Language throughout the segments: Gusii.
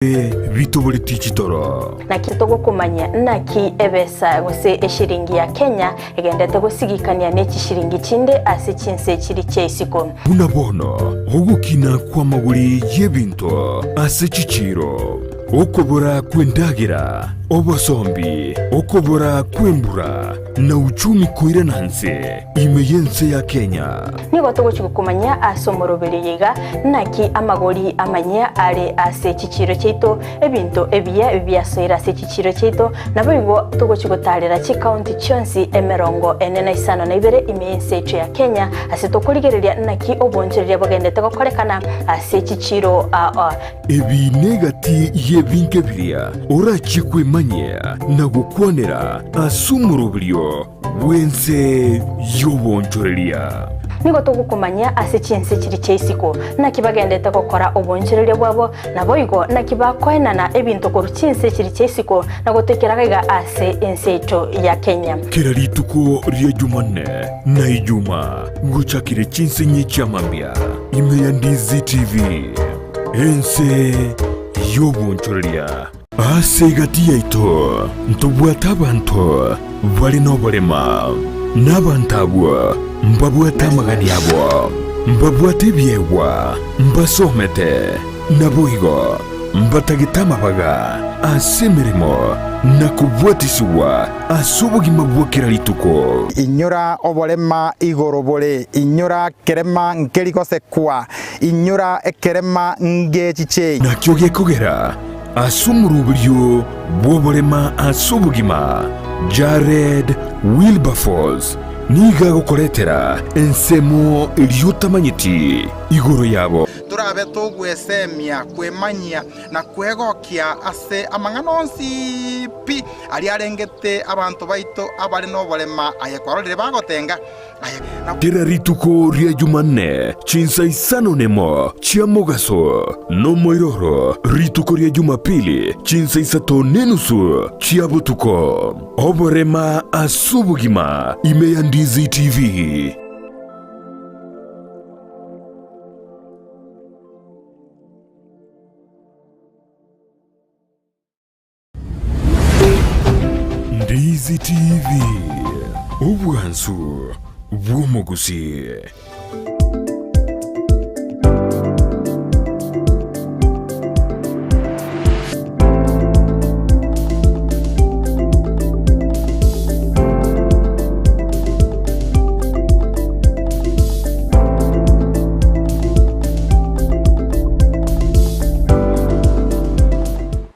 Bitoboretie chitoro. Naki togokomanyia naki ebesa gose eshiringi ya Kenya egendete gosigikania ne chishiringi chinde ase chinse chiri chia isiko. Buna bono ogokina kw'amagori y'ebinto ase chichiiro, okobora kw'endagera, obosombi, okobora kw'embura, na uchumi koirana nse ime y'ense ya Kenya. Nigo togochia gokomanyia ase omoroberio oyo iga, naki amagori amanyia are ase chichiiro chiaito, ebinto ebiya biasoire ase chichiiro chiaito, naboigo togochia gotaarera chikaunti chionsi emerongo ene na isano na ibere ime y'ense yaito ya Kenya, ase tokorigereria naki oboonchoreria bogendete gokorekana ase chichiiro aa. Ebi negati y'ebinto biria orachie kwemanyia na gokwanera ase omoroberio bw'ense y'oboonchoreria. Nigo togokomanyia ase chinse chiria chia isiko, naki bagendete gokora oboonchoreria bwabo, naboigo naki bakoenana ebinto korwa chinse chiria chia isiko na gotoikera gaiga ase ense yaito ya Kenya. Kera rituko ria Jumanne na Ijuma gochakire chinsinyi chia mambia ime ya Ndizi TV, ense y'oboonchoreria. Ase egati yaito ntobwate abanto bare noborema, na abanto abwo mbabwate amagani abo, mbabwate ebiegwa, mbasomete, naboigo mbatagete amabaga ase emeremo na kobwatisigwa ase obogima bwa kera rituko. Inyora oborema igoro bore, inyora kerema nkeri gosekwa, Inyora ekerema ngechiche. Nakio gekogera ase omoroberio bw'oborema ase obogima, Jared Wilberforce nigo agokoretera ensemo eria otamanyeti igoro yabo. Torabe togwesemia, kwemanyia, na kwegokia ase amang'ana onsi pi aria arengete abanto baito abare noborema aye kwarorire bagotenga. Kera rituko ria Jumanne, chinsa isano nemo chia mogaso, nomoiroro rituko ria Jumapili, chinsa isato nenusu chia botuko. Oborema ase obogima ime ya Ndizi TV. Ndizi TV, obwansu bw'omogusii.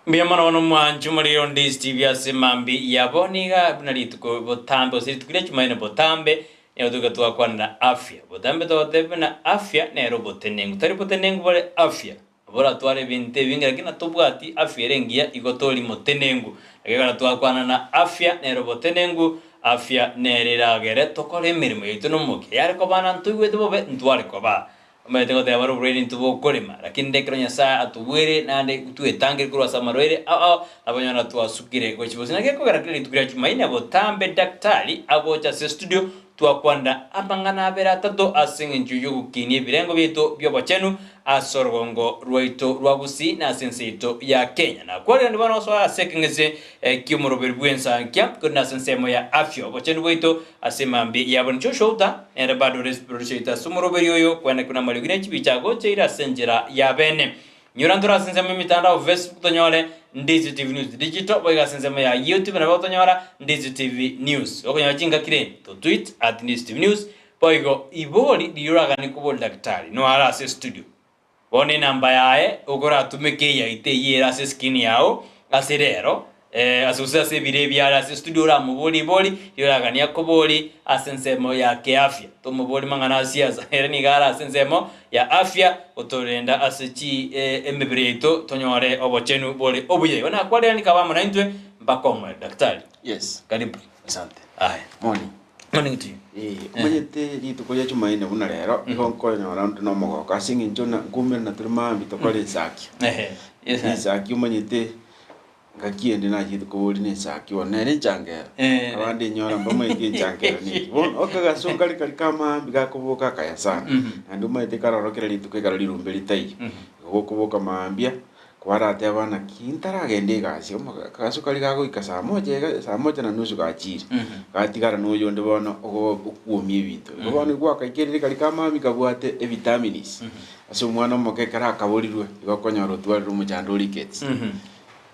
Mbuya mono bono mwanche omorero onde Steve ase mambi yabo niga buna rituko botambe gose rituko ria Jumanne botambe nigo toika twakwanera afya. Botambe togoteba buna afya nere obotenenku tari botenenku bore afya boratware ebinto ebinge lakini natobwati afya ere engiya igo tori motenenku. Naki ekero twakwana na afya nere obotenenku, afya nere eragere tokore emeremo yaito nomokia. Yare koba na ntoigwete bobe ntware koba. Omanyete goteba bare oborwaire intwe bokorema, lakini ekero Nyasae atobwere naende twetangere korwa ase amarwaire ao ao, nabo nyora twasukire gochia bosio. Naki ekogera kera rituko ria Jumaine botambe daktari agocha ase estudio twakwanera amang'ana abere atato ase eng'encho y'ogokinia ebirengo biaito bi'obochenu ase orogongo rwaito rwa Gusii na ase ense yaito ya Kenya. Nakwarire bono gosoa ase ekeng'ese ki'omoroberi bw'ensankia korende ase ensemo ya afya obochenu bwaito Ase mambia yabo nicho Shouta nere bado ore producer oito ase omoroberi oyo kwenekwa namariogi ne chibicha agocheire ase enchera ya bene. Nyora ntore ase ensemo y'emitandao Facebook tonyore Ndizi TV News Digital boigo ase ensemo ya YouTube nabo otonyora Ndizi TV News. Okonyora chingaki rende to tweet at Ndizi TV News boigo ibori riria oraganie kobori daktari noare ase estudio. Bono enamba yaye okoratumeke eyaito eyio ere ase escreen yao ase rero eh, ase gose ase ebiro ebi are ase estudio oramoborie ribori rioraganie akoborie ase ensemo ya kiafya. Tomoborie mang'ana a siasa ere nigo are ase ensemo ya afya gotorenda ase chi eh, emebere yaito tonyore obochenu bore obuya. Igo nakwarire nikaba amo naintwe mpaka omoerio. Daktari, Yes, karibu. asante. Aya. Morning. Morning to you. Eh, omanyete rituko ria Jumaine buna rero, igo nkonyora onde na omogoko ase eng'encho na nkoumera tore maambia tokore esaki. Ehe, yes. Esaki omanyete ngaki ende nachete koboria na esaki bono nere enchangero. Eh. Abande enyora mbamaeti enchangero neki. Bono okagaso nkare kari ka maambia gakoboka akaya sana. Naende omanyete karoro kera rituko ekero rirumbe ritaiyo. Igo gokoboka maambia. Kwarateba naki ntaragenda egasi, akaso karia gagoika saa moja iga, saa moja na nusu gachire, gatigara na oyonde bono ogo okwomia ebinto. Igo bono gwakaikerire karia ka mami kabwate evitamins, ase omwana omoke ekero akaborirwe, igo okonyora otwarire omochando o rickets.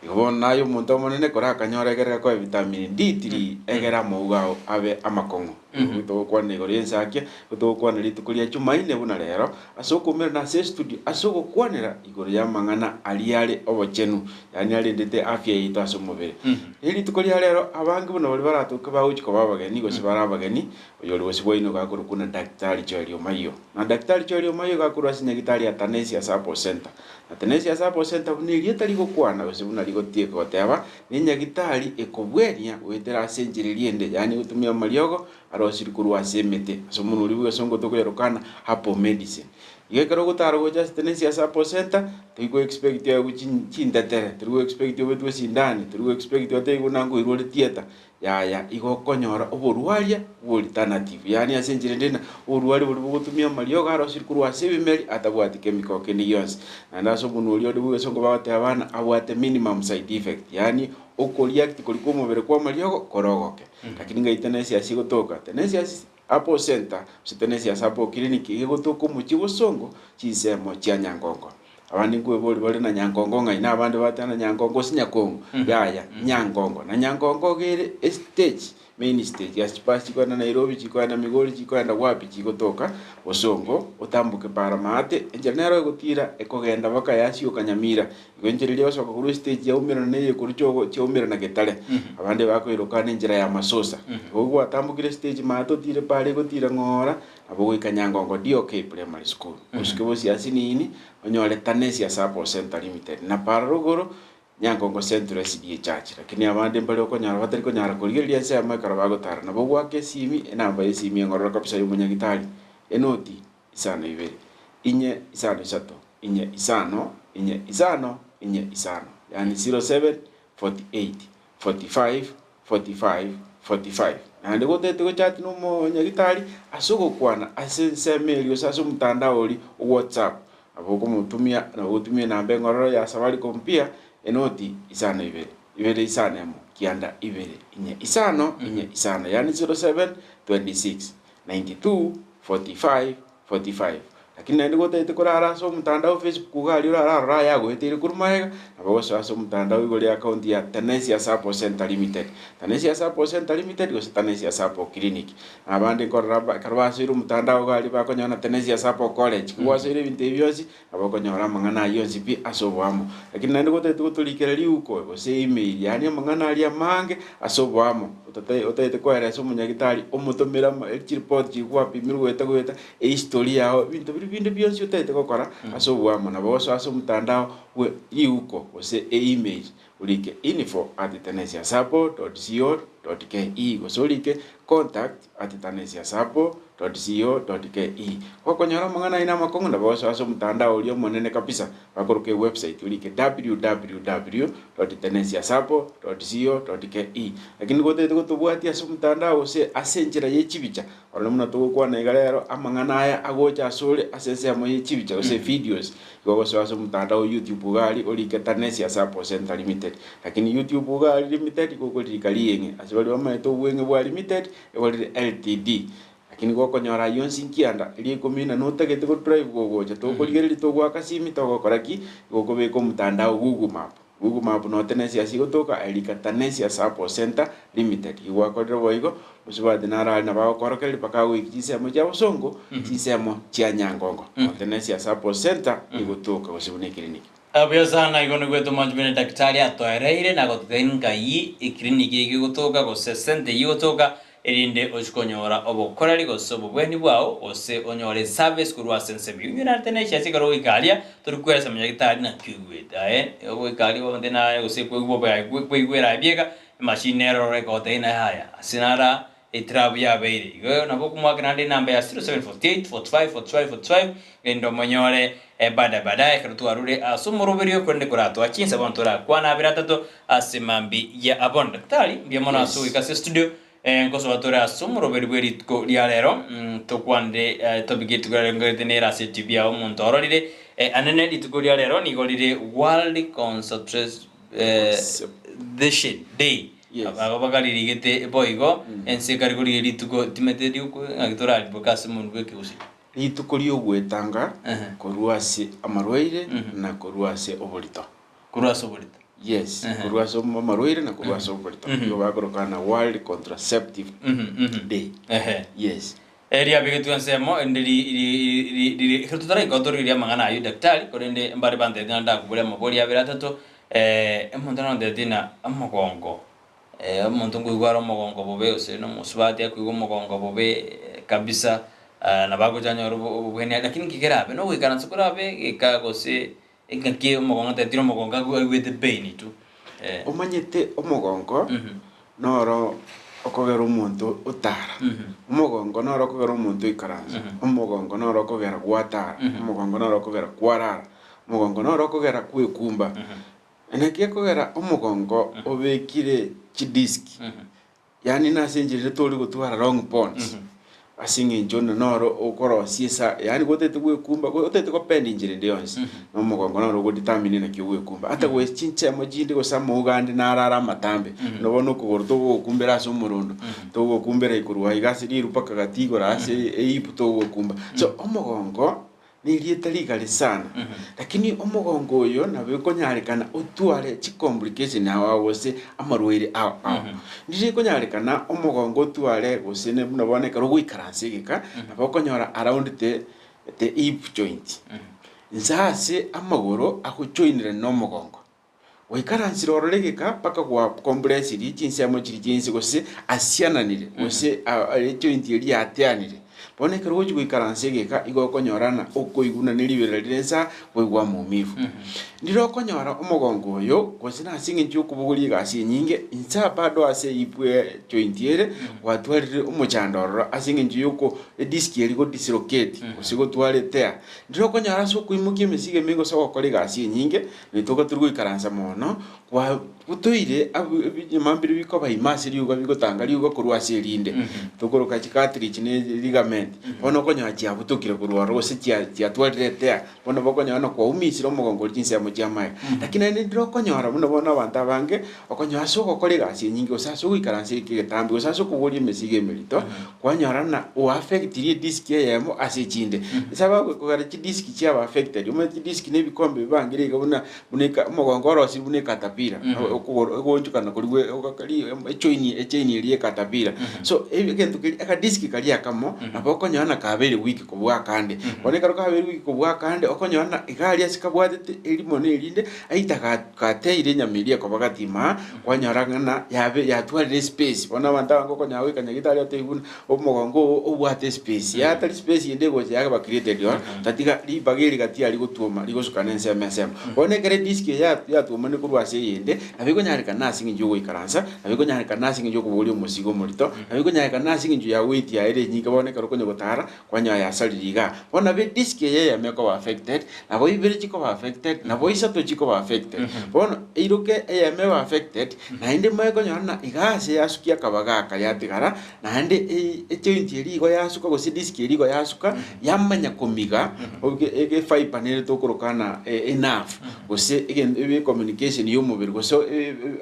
Igo bono naye omonto omonene korakanyore ekere gakoe vitamin D3 egere amauga ao abe amakong'u. Igo togokwana igoro y'ensakia, igo togokwana rituko ria Jumaine buna rero, ase okoumerana ase estudio ase ogokwanera igoro y'amang'ana aria are obochenu, yaani arendete afya yaito ase omobere. Ne rituko ria rero abange buna baria baratoke bagochia koba abageni gose bare abageni, oyore gose bwaino gakorokwa na Daktari Joel Omayio. Na Daktari Joel Omayio gakorwa ase nyagitari ya Tanesia Support Center. Na Tanesia Support Center buna erieta rigokwana gose buna rigotieka goteba, nenyagitari ekobwenia goetera ase enchera eria ende, yaani gotumia amariogo arosire korwa ase emete, ase omonwa oria bw'egesongo tokoyerokana herbal medicine. Igo ekero ogotara gocha ase Tenesia Herbal Center, tori go expect oegwe chintetere, tori go expect obetwe esindani, tori go expect otebigwe buna nkoirwe ore theatre, yaya, igo okonyora oborwaria bwa alternative, yaani ase enchera ende ng'a oborwaria boria bogotumia amariogo arosire korwa ase ebimeri atabwati chemical kende gionsi. Naende ase omonwa oria ore bw'egesongo bagoteba bana abwate minimum side effect, yaani okoreact koria kwa omobere kwa amariogo kore ogoke. Lakini ngai Tenesiasi egotoka, Tenesiasi Herbal Center, gose Tenesiasi Herbal Clinic iga egotoka omochie bosongo chinsemo chia Nyangongo. Abande nkoeboria bare na Nyangongo ng'ai, na abande bateba na Nyangongo gose Nyakongo, yaya, Nyangongo. Na Nyangongo iga ere estage, main stage, ase chibasi chikoenda Nairobi, chikoenda Migori, chikoenda wapi chigotoka bosongo, otamboke para maate, enchera nero egotira ekogenda mpaka yasioka Nyamira. Igo enchera eria egosoka korwa estage yaumerana na eyekorwa chogo chiaumerana getare. Abande bakoiroka nenchera ya masosa. Igo gwatambokire estage maate otire pare egotira ng'ora, nabo ogoika Nyangongo DOK Primary School. Osuke bosio ase nini, onyore Tanesia Sacco Centre Limited. Na para rogoro, Nyangongo Central SDA Church. Lakini abande mbare okonyora batari konyara korigereria ensemo ekero bagotara. Nabo ogoaka esimi, enamba y'esimi eng'ororo kabisa ya omonyagitari, enoti isano ibere, inye isano isato, inye isano, inye isano, inye isano, yaani 07 48 45 45 45. Naende gotete gochati nomonyagitari ase ogokwana ase ensemo eria gose ase omotandao oria o WhatsApp, nabo okomotumia nabo ogotumia enamba eng'ororo ya Safaricom pia, enoti isano ibere, ibere isano emo, kianda ibere, inye isano, inye isano, yaani 07 26 92 45 45. Lakini naende gotagete korara ase omotandao Facebook iga aria orararore aya agoeteire korwa magega, nabo ogosoa ase omotandao igoro ya account ya Tanesia Sacco Centre Limited. Tanesia Sacco Centre Limited gose Tanesia Sacco Clinic. Na abande nkorora ba ekero basoire omotandao iga aria bakonyora na Tanesia Sacco College. Ki gwasoire ebinto ebi bionsi, nabo okonyora amang'ana ayio onsi pi ase oboamo. Lakini naende gotagete gotorikera riuko gose email, yaani amang'ana aria amange ase oboamo, otata otagete koeresa omonyagitari omotomere ama chiripoti chiria gwapimirwe goeta goeta, ehistory yao, ebinto biria binde bionsi otagete gokora ase oboamo, nabo ogosoa ase omotandao bwe riuko gose email, orike info at tenesiasacco dot co dot ke gose orike contact at tanesiasacco dot co dot ke. Gokonyora amang'ana aino amakong'u nabo ogosoa ase omotandao oria omonene kabisa bakoroka ewebsite orike www dot tenesiasacco dot co dot ke. Lakini gotagete gotobwatia ase omotandao gose ase enchera ye chibicha, Orore buna togokwana iga rero, amang'ana aya agocha asore ase ensemo ye chibicha gose videos, igo ogosoa ase omotandao o YouTube iga aria orike Tanesia Sacco Centre Limited. Lakini YouTube iga aria Limited igo okoririka rieng'e, ase baria bamaete obweng'e bwa Limited, igo rire LTD. Lakini gokonyora ayio onsi nkianda, eria ikomi na notagete go drive gogocha, tokorigereria togoaka simi togokora ki, igo okobeka omotandao Google Map. Google Map no Tenesia ase igotoka erika Tanesia Sacco Centre Limited. Igo gwakorire boigo, mosubati naro aria nabo agokorokereria mpaka agoikia chinsemo chia bosongo, chinsemo chia nyangongo. No Tenesia Sacco Centre igotoka gose buna ekiriniki. Buya sana, igo nigo etomanchi buna daktari atoereire na gototebia ngai ekiriniki eye egotoka gose esente eyio egotoka erinde ochie konyora obokoreri gose obobweni bwao, gose onyore eservice korwa ase ensemo eyio. Inwe narete ne chiacha ekero ogoika aria, tori kweresa monyagitari naki oigwete. Aye ogoika aria omonto naye gose kwaigwa oboyayi kwaigwera aye bieka, emachine nero orore egotebia ng'a yaya, ase naro aa etirabu yabeire. Igo nabo okomoakera naende enamba ya 0748 45 45 45, erinde omonyore baadaye baadaye ekero twarure ase omoroberio korende koratoa chinsa bono torakwane abere atato ase mambia ya bono. Daktari, mbuya mono ase Yes. goika ase estudio, nkosoa tore ase omoroberi bwe rituko ria rero, tokwanire topic ye rituko ria rero nkerete nere ase etibi yao omonto ororire. Eh, anene rituko ria rero nigo rire World Concentration Day. Yes. Abago bakaririgete boigo ense ekare korigia rituko timete rioku ng'aki torariboke ase omonwe bw'ekegusii. Rituko ri'ogwetanga Ehe. korwa ase amarwaire na korwa ase oborito. Korwa ase oborito. Yes, Ehe. korwa ase amarwaire na korwa ase oborito. Nigo bakorokana World Contraceptive Day. Ehe. Yes. Riabegetwe ensemo erinde ri ekero totaraika otorigererie amang'ana ayio daktari, korende mbare bantebetie naende ndakobore amabori abere atato, omonto narontebetie ng'a omogongo, omonto nkoigwa are omogongo bobe gose na omosubati akoigwa omogongo bobe kabisa, nabo agocha anyore obobwenia lakini nki kerabe, nogoikaransa korabe geka gose engaki omogongo ntebetie omogongo aigwete pain tu. Omanyete omogongo noro okogera omonto otara, omogongo noro okogera omonto oikaransa, omogongo noro okogera gwatara, omogongo noro okogera kwarara, omogongo noro okogera kwekumba. Naki ekogera omogongo obekire chidisk, Yaani nase enchera ere tori gotwara long bonds, ase eng'encho onde noro okorosia esa yaani gotagete gwekumba go otagete gopenda enchera ende yonsi, na omogongo noro ogodetermine naki ogwekumba. Ata goe chinsemo chinde gose amauga ande naro are amatambe, buna bono okogoro togogokumbera ase omorondo, togogokumbera ikorwa iga ase riru mpaka gati igoro ase ehip togogokumba. So omogongo. Nerieta rigare sana, lakini omogongo oyo nabo ekonyarekana otware chicomplication ao ao gose amarwaire ao ao. Ndiri ekonyarekana omogongo otware gose ne buna bono ekero ogoikaransa egeka, nabo okonyora around the the hip joint. Inse ase amagoro agojoinerana na omogongo. Gwaikaransire ororo egeka mpaka gwakompresirie chinsemo chiria chi'ense, gose asiananire, gose ejoint eria yateanire. Bono ekero ogochia goikaransa egeka, igo okonyora ng'a okoiguna ne riberera rire nsa, boigwa maumivu. Ndire okonyora omogongo oyo, gose nase eng'encho y'okobogoria egasi enyinge, inse bado ase ehip ejoint ere, gwatwarire omochando ororo ase eng'encho y'oko edisk eria godislocate, gose gotwara etear. Ndire okonyora ase okoimokia emesigo emenge gose ogokora egasi enyinge, Netoka tori goikaransa mono, kwabutoire ebinyama mbire bikoba ime ase riuga bigotanga riuga korwa ase erinde, tokoroka chicartilage ne ligament, bono okonyora chiabutokire korwa ororo gose chia chiatwarire etear, bono bokonyora ng'a kwaumisire omogongo oria chinsemo chia amaega. Lakini naende ndire okonyora buna bono abanto abange, okonyora ase ogokora egasi enyinge gose ase ogoikaransa eke egetambe gose ase okoboria emesigo emerito, Kwanyora ng'a oaffectirie edisk eyemo ase echinde. Esababu ekogera chidisk chiaba affected, omanyete chidisk na ebikombe bibangire iga buna buna eka omogongo orosirie buna ekatapira, okogoro egoonchokana koria gwe ogakari echoini echaini eria ekatapira. So egento keria akadisk karia akamo, nabo okonyora ng'a kabeire weak kobua akande. Bono ekero kabeire weak kobua akande, okonyora ng'a iga aria ase kabwatete erimo na erinde, aita ga gateire enyama eria ekoba gati imaa, Kwanyora ng'a yabe yatwarire espace, bono abanto abange okonyora goika nyagetari otebie buna omogongo oo obwate espace, yatari space ende egocha yaba created ororo, tatiga ribaga eri gati aria rigotuoma rigosukana ensemo ensemo. Bono ekero edisk eye ya yatuomanire korwa ase eyende, nabo ekonyarekana ase eng'encho ya ogoikaransa, nabo ekonyarekana ase eng'encho ya okobogoria omosigo omorito, nabo ekonyarekana ase eng'encho ya weight yaye ere enyinge bono ekero okonya gotara, Kwanyora yasarire igaa. Bono nabo edisk eye eyemo ekoba affected, nabo ibere chikoba affected, nabo isato chikoba affected. Bono eiroke eyemo ebe affected, naende moe konyora ng'a igaa ase yasukia akabaga aka yatigara, naende ejoint eria igo yasuka gose edisk eria igo yasuka, yamanya komiga, oge egefiber nere tokoroka ng'a enerve, gose egento ebe ecommunication ya omobere gose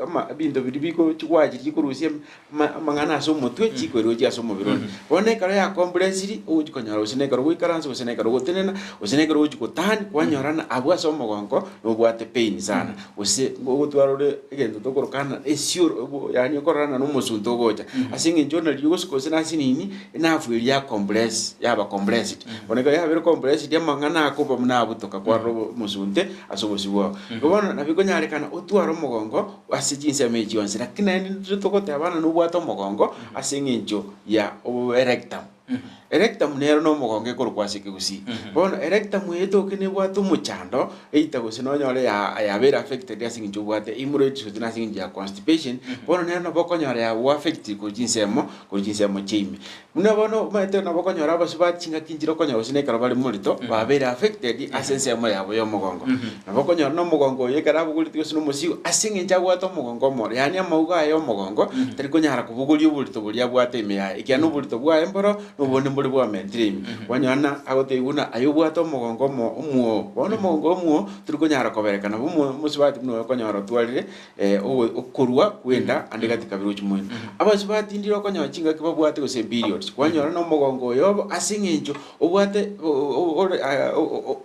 ama ebinto biria biko chigwaya chiria chikorusia amang'ana ase omotwe chikoirwa gochia ase omobere one. Bono ekero yakompressiri, ogochi konyora gose nekero ogoikaransa, gose nekero ogotenena, gose nekero ogochi gotani, kwanyora ng'a abwo ase omogongo nobwate pain sana, gose ogotwara ore egento tokoroka ng'a esioro obo yaani okorora ng'a nomosunte ogocha. Ase eng'encho nari ogosuka gose nase nini, enafu eria ya compress yaba compressed. Bono ekero yabeire compressed amang'ana akoba buna abutoka kwarora omosunte ase obosio bwao. Igo bono nabo ekonyarekana otware omogongo. ase chinsemo echi chionsi, lakini naende intwe togoteba ng'a nobwate omogongo ase eng'encho ya erectum. Erectum nero na omogongo ekorokwa ase ekegusii. Bono erectum eye etoke nebwate omochando, either gose nonyore ya yabeire affected ase eng'encho obwate hemorrhoids gose nase eng'encho ya constipation, bono nero nabo okonyora yago affected korwa chinsemo korwa chinsemo chia ime. Buna bono omanyete nabo okonyora abasubati chingaki nchire okonyora gose nekero bare morito, babeire affected ase ensemo yabo ya omogongo. Nabo okonyora na omogongo oyo ekero abogoretie gose na omosigo, ase eng'encho abwate omogongo omoro, yaani amauga aye ya omogongo, tari konyara kobogoria oborito boria abwate ime yaye, ekiagera na oborito bwaye mboro, na obonde mbore bwamentire ime. Kwanyora ng'a agotebiwa buna aye obwate omogongo omo omwoo, bono omogongo omwoo tori konyara kobereka nabo omo omosubati buna oyo okonyora otwarire ogo okorua kwenda ande gati kabere gochia moino. Abasubati ndire okonyora chingaki babwate gose periods, kwanyora na omogongo oyo obo ase eng'encho obwate ore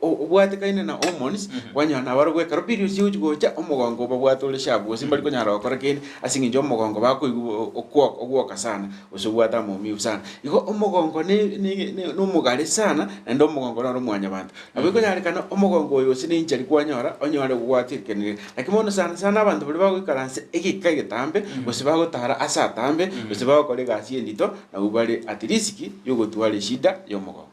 obwatekaine na hormones, kwanyora nabarobwo ekero periods chigochi gocha, omogongo obabwate ore sharp gose mbari konyara gokora kende ase eng'encho omogongo bakoigwa okwoka ogwoka sana gose obwate amaumivu sana. Igo omogongo ne ne ne nomogare sana, naende omogongo noro mwanyabanto. Nabo ekonyarekana omogongo oyo gose nenchari kwanyora, onyore gwatekanire. Lakini bono sana sana abanto baria bagoikaransa egeka egetambe, gose bagotara ase atambe, gose bagokora egasi endito, nabwo bare at risk yogotwara eshida y'omogongo.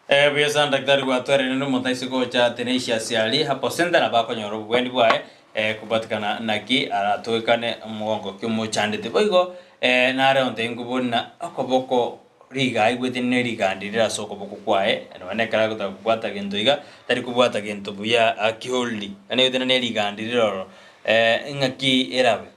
Eh, buya sana daktari gwatwarire nende omonto aise gocha Tenacious aria hapo center nabo akonyora obobweni bwaye eh, kobwatikana naki aratogekane omogongo ki omochandete. Boigo eh, nare onte nkobori na okoboko Riga aigwete ne rigandi rire ase okoboko kwaye, nonya nekero agotaka kobwata gento iga, tari kobwata gento buya akiholdi, yaani aigwete ne rigandi rire ororo, ng'aki erabe.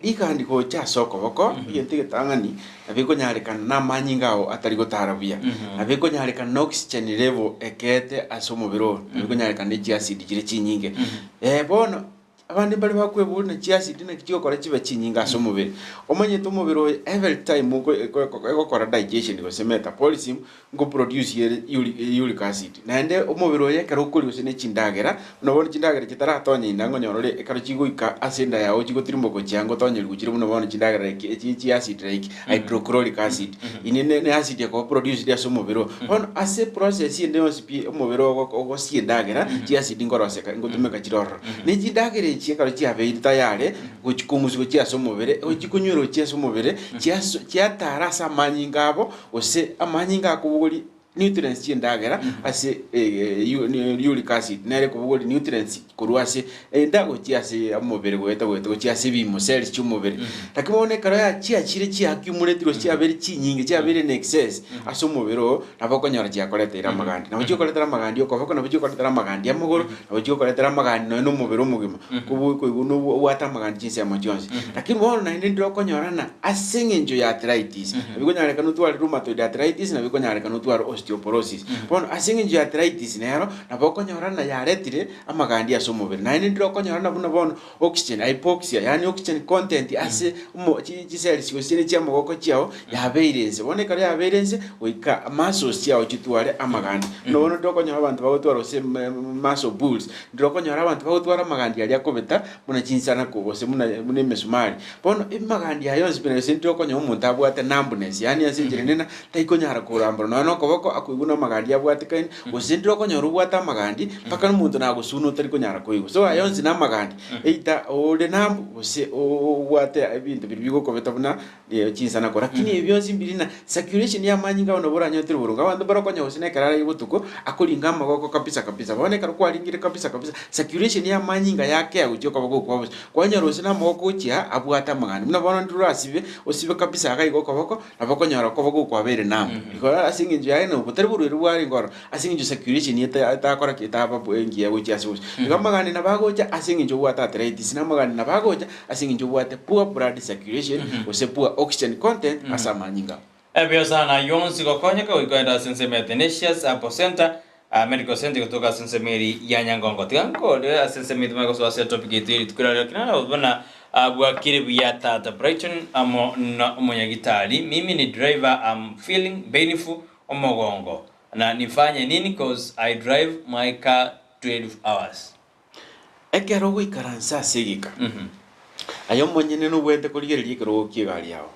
Rigandi gocha ase okoboko, egento egetang'ani, nabo ekonyarekana na amanyinga ao atari gotara buya, nabo ekonyarekana na oxygen level ekeete ase omobere oo, nabo ekonyarekana ne chiacid chire chinyinge. Bono. Abande mbare bakweboria na chiacid naki chigokora chibe chinyinge ase omobere. Omanyete omobere oyo every time oko egokora digestion gose metabolism nko produce ere uric acid. Naende omobere oyo ekero okoria gose ne chindagera, buna bono chindagera chitaratonya inda nkonyora ore ekero chigoika ase enda yago chigotirimboka gochia ngotonyerigwa chire buna bono chindagera like echi chiacid like hydrochloric acid. Eye ne acid ekoba produced ase omobere oo. Bono ase process ende yonsi pi omobere ogosia endagera, chiacid nkoroseka ngotumeka chire ororo. Ne chindagera echi ekero chiabeire tayare, gochi kong'usu gochia ase omobere, gochi konywera gochia ase omobere, chiaso chiatara ase amanyinga abo, gose amanyinga akobogoria nutrients chi'endagera ase uric acid, nere ekobogoria nutrients korwa ase enda gochia ase omobere goeta goeta gochia ase ebimo cells chi'omobere. Lakini bono ekero ya chiachire chia accumulate gose chiabeire chinyinge chiabeire in excess ase omobere oo, nabo okonyora chiakoreteire amagandi. Nabo chikoretera amagandi okoboko, nabo chikoretera amagandi amagoro, Nabo chikoretera amagani nonya na omobere omogima, kobua okoigwa na obwate amagani chinsemo chionsi. Lakini bono naende ndire okonyora ng'a ase eng'encho ya arthritis, nabo ekonyarekana otware rheumatoid arthritis, nabo ekonyarekana otware osteoporosis. Bono ase eng'encho ya arthritis nero, nabo okonyora ng'a yaretire amagandi ase omobere. Naende ndire okonyora ng'a buna bono oxygen, hypoxia, yaani oxygen content ase omo chi chicells gose chire chiamagoko chiao yabeire inse. Bono ekero yabeire inse, goika muscles chiao chitware amagandi. Buna bono ndire okonyora abanto bagotwara gose muscle pulls, ndire okonyora abanto bagotwara amagandi aria akobeta buna chinsanako gose buna buna emesumari. Bono amagandi aya onsi pi gose ndire okonyora omonto abwate numbness, yaani ase enchera ende ng'a taikonyara korambora nonya na okoboko akoigwa na amagandi abwatekaine, gose ndire okonyora obwate amagandi mpaka omonto nagosuna otari konyara koigwa. So aya onsi na amagandi, either ore numb gose obwate ebinto biria bigokobeta buna chinsanako. Lakini ebi bionsi mbiri na circulation ya amanyinga abwo nabo oranyotire boronge. Abanto mbare okonyora gose na ekero araire botuko, akoringa amagoko kabisa kabisa. Bono ekero kwaringire kabisa kabisa, circulation ya amanyinga yakea gochia okoboko okwo kwa bosa. Kwanyora gose na amagoko gochia abwate amagandi. Buna bono ndire orasibe, osibe kabisa iga iga okoboko, Nabo okonyora koba gokwabeire numb. Igo ase eng'encho yaye na obotari borwaire bwarenge ororo, ase eng'encho circulation eta etakora ki etaba engiya gochia ase obosio. Igo amagani nabo agocha ase eng'encho obwate arthritis, na amagani nabo agocha ase eng'encho obwate poor blood circulation gose poor oxygen content ase amanyinga abo. Ebuya sana yonsi gokonyeka goika oende ase ensemo ya Tenacious Apple Centre Medical Centre egotoka ase ensemo eri ya Nyangongo. Tiga nkore ase ensemo eye tumanye gosoa ase etopic yaito ye rituko ria rero kinara buna bwakire buya tata Brighton amo na omonyagitari. Mimi ni driver am feeling painful omogongo na nifanye nini cause I drive my car 12 hours. Ekero ogoikaransa ase egeka, aye omonyene nobwenerete korigereria ekerogo ki'egari yao,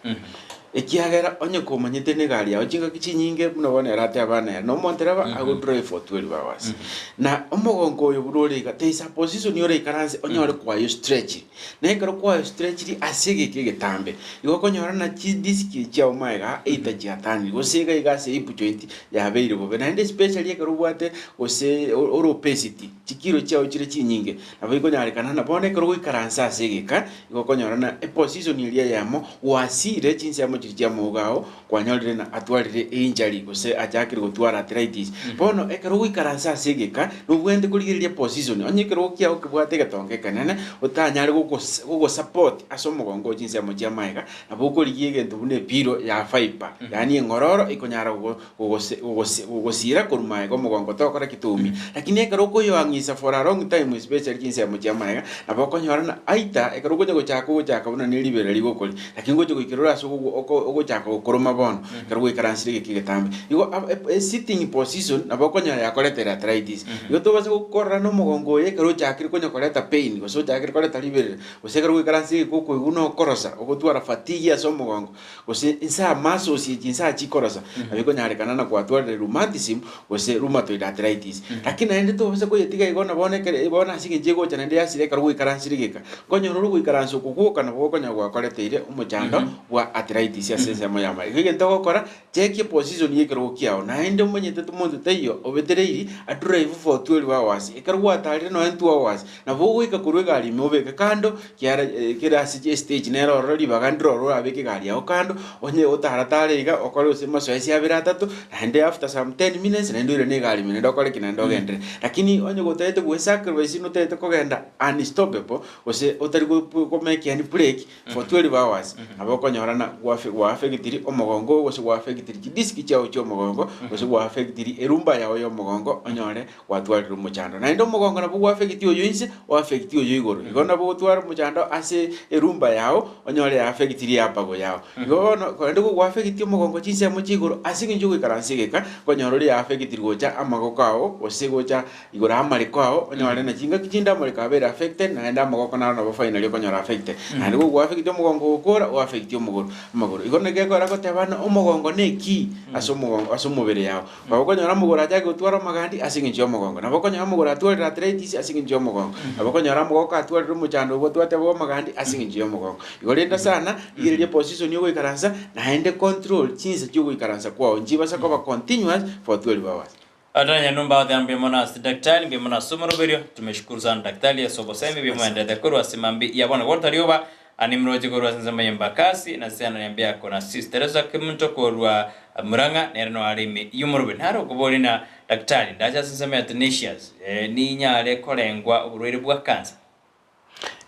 ekiagera onye komanyete negari yao chingaki chinyinge buna bono ere ateba nere na omontereba ago drive for 12 hours. Na omogongo oyo buna ore iga, there is a position oraikaranse onyore kwayo stretch. Na ekero kwayo stretchiri ase egeka egetambe, igo okonyora na chidisk chiao magega either chiatanire gose iga iga ase hip joint yabeire bobe. Naende especially ekero obwate gose ore obesity, Chikiro chiao chire chinyinge, nabo ikonyarekana ng'a bono ekero ogoikaransa ase egeka, igo okonyora ng'a eposition eria eyemo gwasire chinsemo chinsemo chiria chi'amauga ao, kwanyorire ng'a atwarire einjury gose achakire gotwara arthritis. Bono ekero ogoikaransa ase egeka, nobwenerete korigereria position, onye ekerogo kiago kebwate egetonga ekenene, otanyare gogos gogosupport ase omogongo oo chinsemo chi'amaega, nabo okorigia egento buna epilo ya fibre, yaani eng'ororo ekonyara gogo gogose gogose gogosira korwa maega omogongo tokora ki toumia. Lakini ekero okoyoang'isa for a long time especially chinsemo chia maega, nabo okonyora ng'a aitha ekero okonya gochaka ogochaka buna ne riberera rigokoria, lakini ngocha goikera ore ase ogogo oko ogochaka gokoroma bono, ekero gwaikaransire egeka egetambe. Igo ab e sitting position nabo okonyora yakoretera arthritis. Igo tobasa gokorora na omogongo oyo ekero ochakire konya koreta pain, gose ochakire koreta riberera, gose ekero gwaikaransire egeka okoigwa buna okorosa, ogotwara fatigue ase omogongo, gose inse amasosi echi inse achikorosa, nabo ekonyarekana na kwatwarire rheumatism gose rheumatoid arthritis. Lakini naende tobasa koyetiga igo na bono ekere bono ase eng'encho egocha naende yasira ekero gwaikaransire geka, nkonyora ore goikaransa oko gwoka nabo gokonyora gwakoreteire omochando bwa arthritis ase ensemo ya amaiga. Igo egento ogokora, check eposition ya ekerogo kiao, naende omanyete monto taiyo obetereiri adrive for 12 hours, ekero gwatarire nonya 2 hours, nabo ogoika korwa egari ime obeke kando, Kiara kere ase estage nere ororo ribaga ndire ororo orabeke egari yao kando, onye otaratare iga okore gose masoesi abere atato, naende after some 10 minutes naende oirane egari ime naende okore ki naende ogenderere. Lakini onye gotagete gwesacrifice notagete kogenda unstoppable gose otari go komake any break for 12 hours, nabo okonyora na gwafe gwaafectiri omogongo oo gose gwaafectiri chidisk chiao chia omogongo, gose gwaafectiri erumba yao ya omogongo onyore gwatwarire omochando. Naende omogongo nabo gwafegiti oyo inse, oafegiti oyo igoro. Igo nabo ogotwara omochando ase erumba yao, onyore yafegitirie eabago yao. Igo bono, korende gogwafegiti omogongo chinsemo chia igoro, ase eng'encho ogoikaransa egeka, nkonyora oria yafegitiri gocha amagoko ao, gose gocha igoro amareko ao, onyore na chingaki chinde amareko abeire affected, naende amagoko naro nabo finally okonyora affected. Naende gogwafegiti omogongo gokora, oafegiti omogoro amagoro. Igo naki ekogera goteba ng'a omogongo neki ase omogongo ase omobere yao. Nabo okonyora omogoro achake gotwara amagandi ase engencho y'omogongo. Nabo okonyora omogoro atwarire arthritis ase engencho y'omogongo. Nabo okonyora omogoko atwarire omochando obwo otwate bwa amagandi ase engencho y'omogongo. Igo renda sana, rigereria position ogoikaransa, naende control chinsa chiogoikaransa kwao nchibasa koba continuous for 12 hours. Atanya numba othe mbuya mono ase daktari mbuya mono ase omoroberio tumeshukuru sana daktari ase obosemi buya moenderete korwa ase mambi ya bono gotari oba Animroche korwa ase ensemo y'Embakasi, na Sena na Embeako, na Sis Teresa Kemunto korwa Murang'a, nere noare ime y'omoroberi. Nare okoboria na daktari, ndache ase ensemo ya Tenacious, ninyare korengwa oborwaire bwa kansa?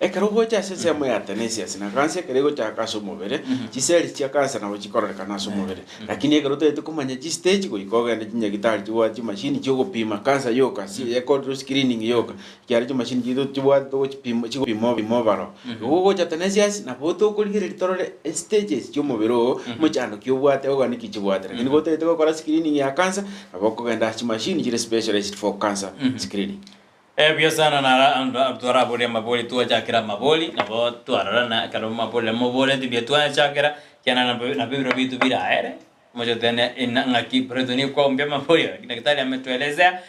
Ekero ogocha ase ensemo ya Tenacious na kansa ekero egochaka ase omobere, chiseli chia kansa nabo chikororekana ase omobere. Lakini ekero otagete komanya chistage goika ogende chinyagitari chibwate chimashini chiogopima kansa yoka, si ekorire screening yoka. Ekiagera chimashini chiaito chibwate togochipima chigopima obimo obaro. Igo gogocha tenacious nabo tokorigereria torore estages chi'omobere oo, omochando ki obwate ogani ki chibwate. Lakini gotagete gokora screening ya cancer, nabo okogenda ase chimashini chire specialized for cancer screening. Buya sana nara twaraboria amabori twachakera amabori nabo twarorana ekero amabori amoboreti mbuya twachakera ekiagera nabo ebiro biaito biraere. Mochotene ina ng'aki Plato nigo kwaombia amabori aya. Daktari ametuelezea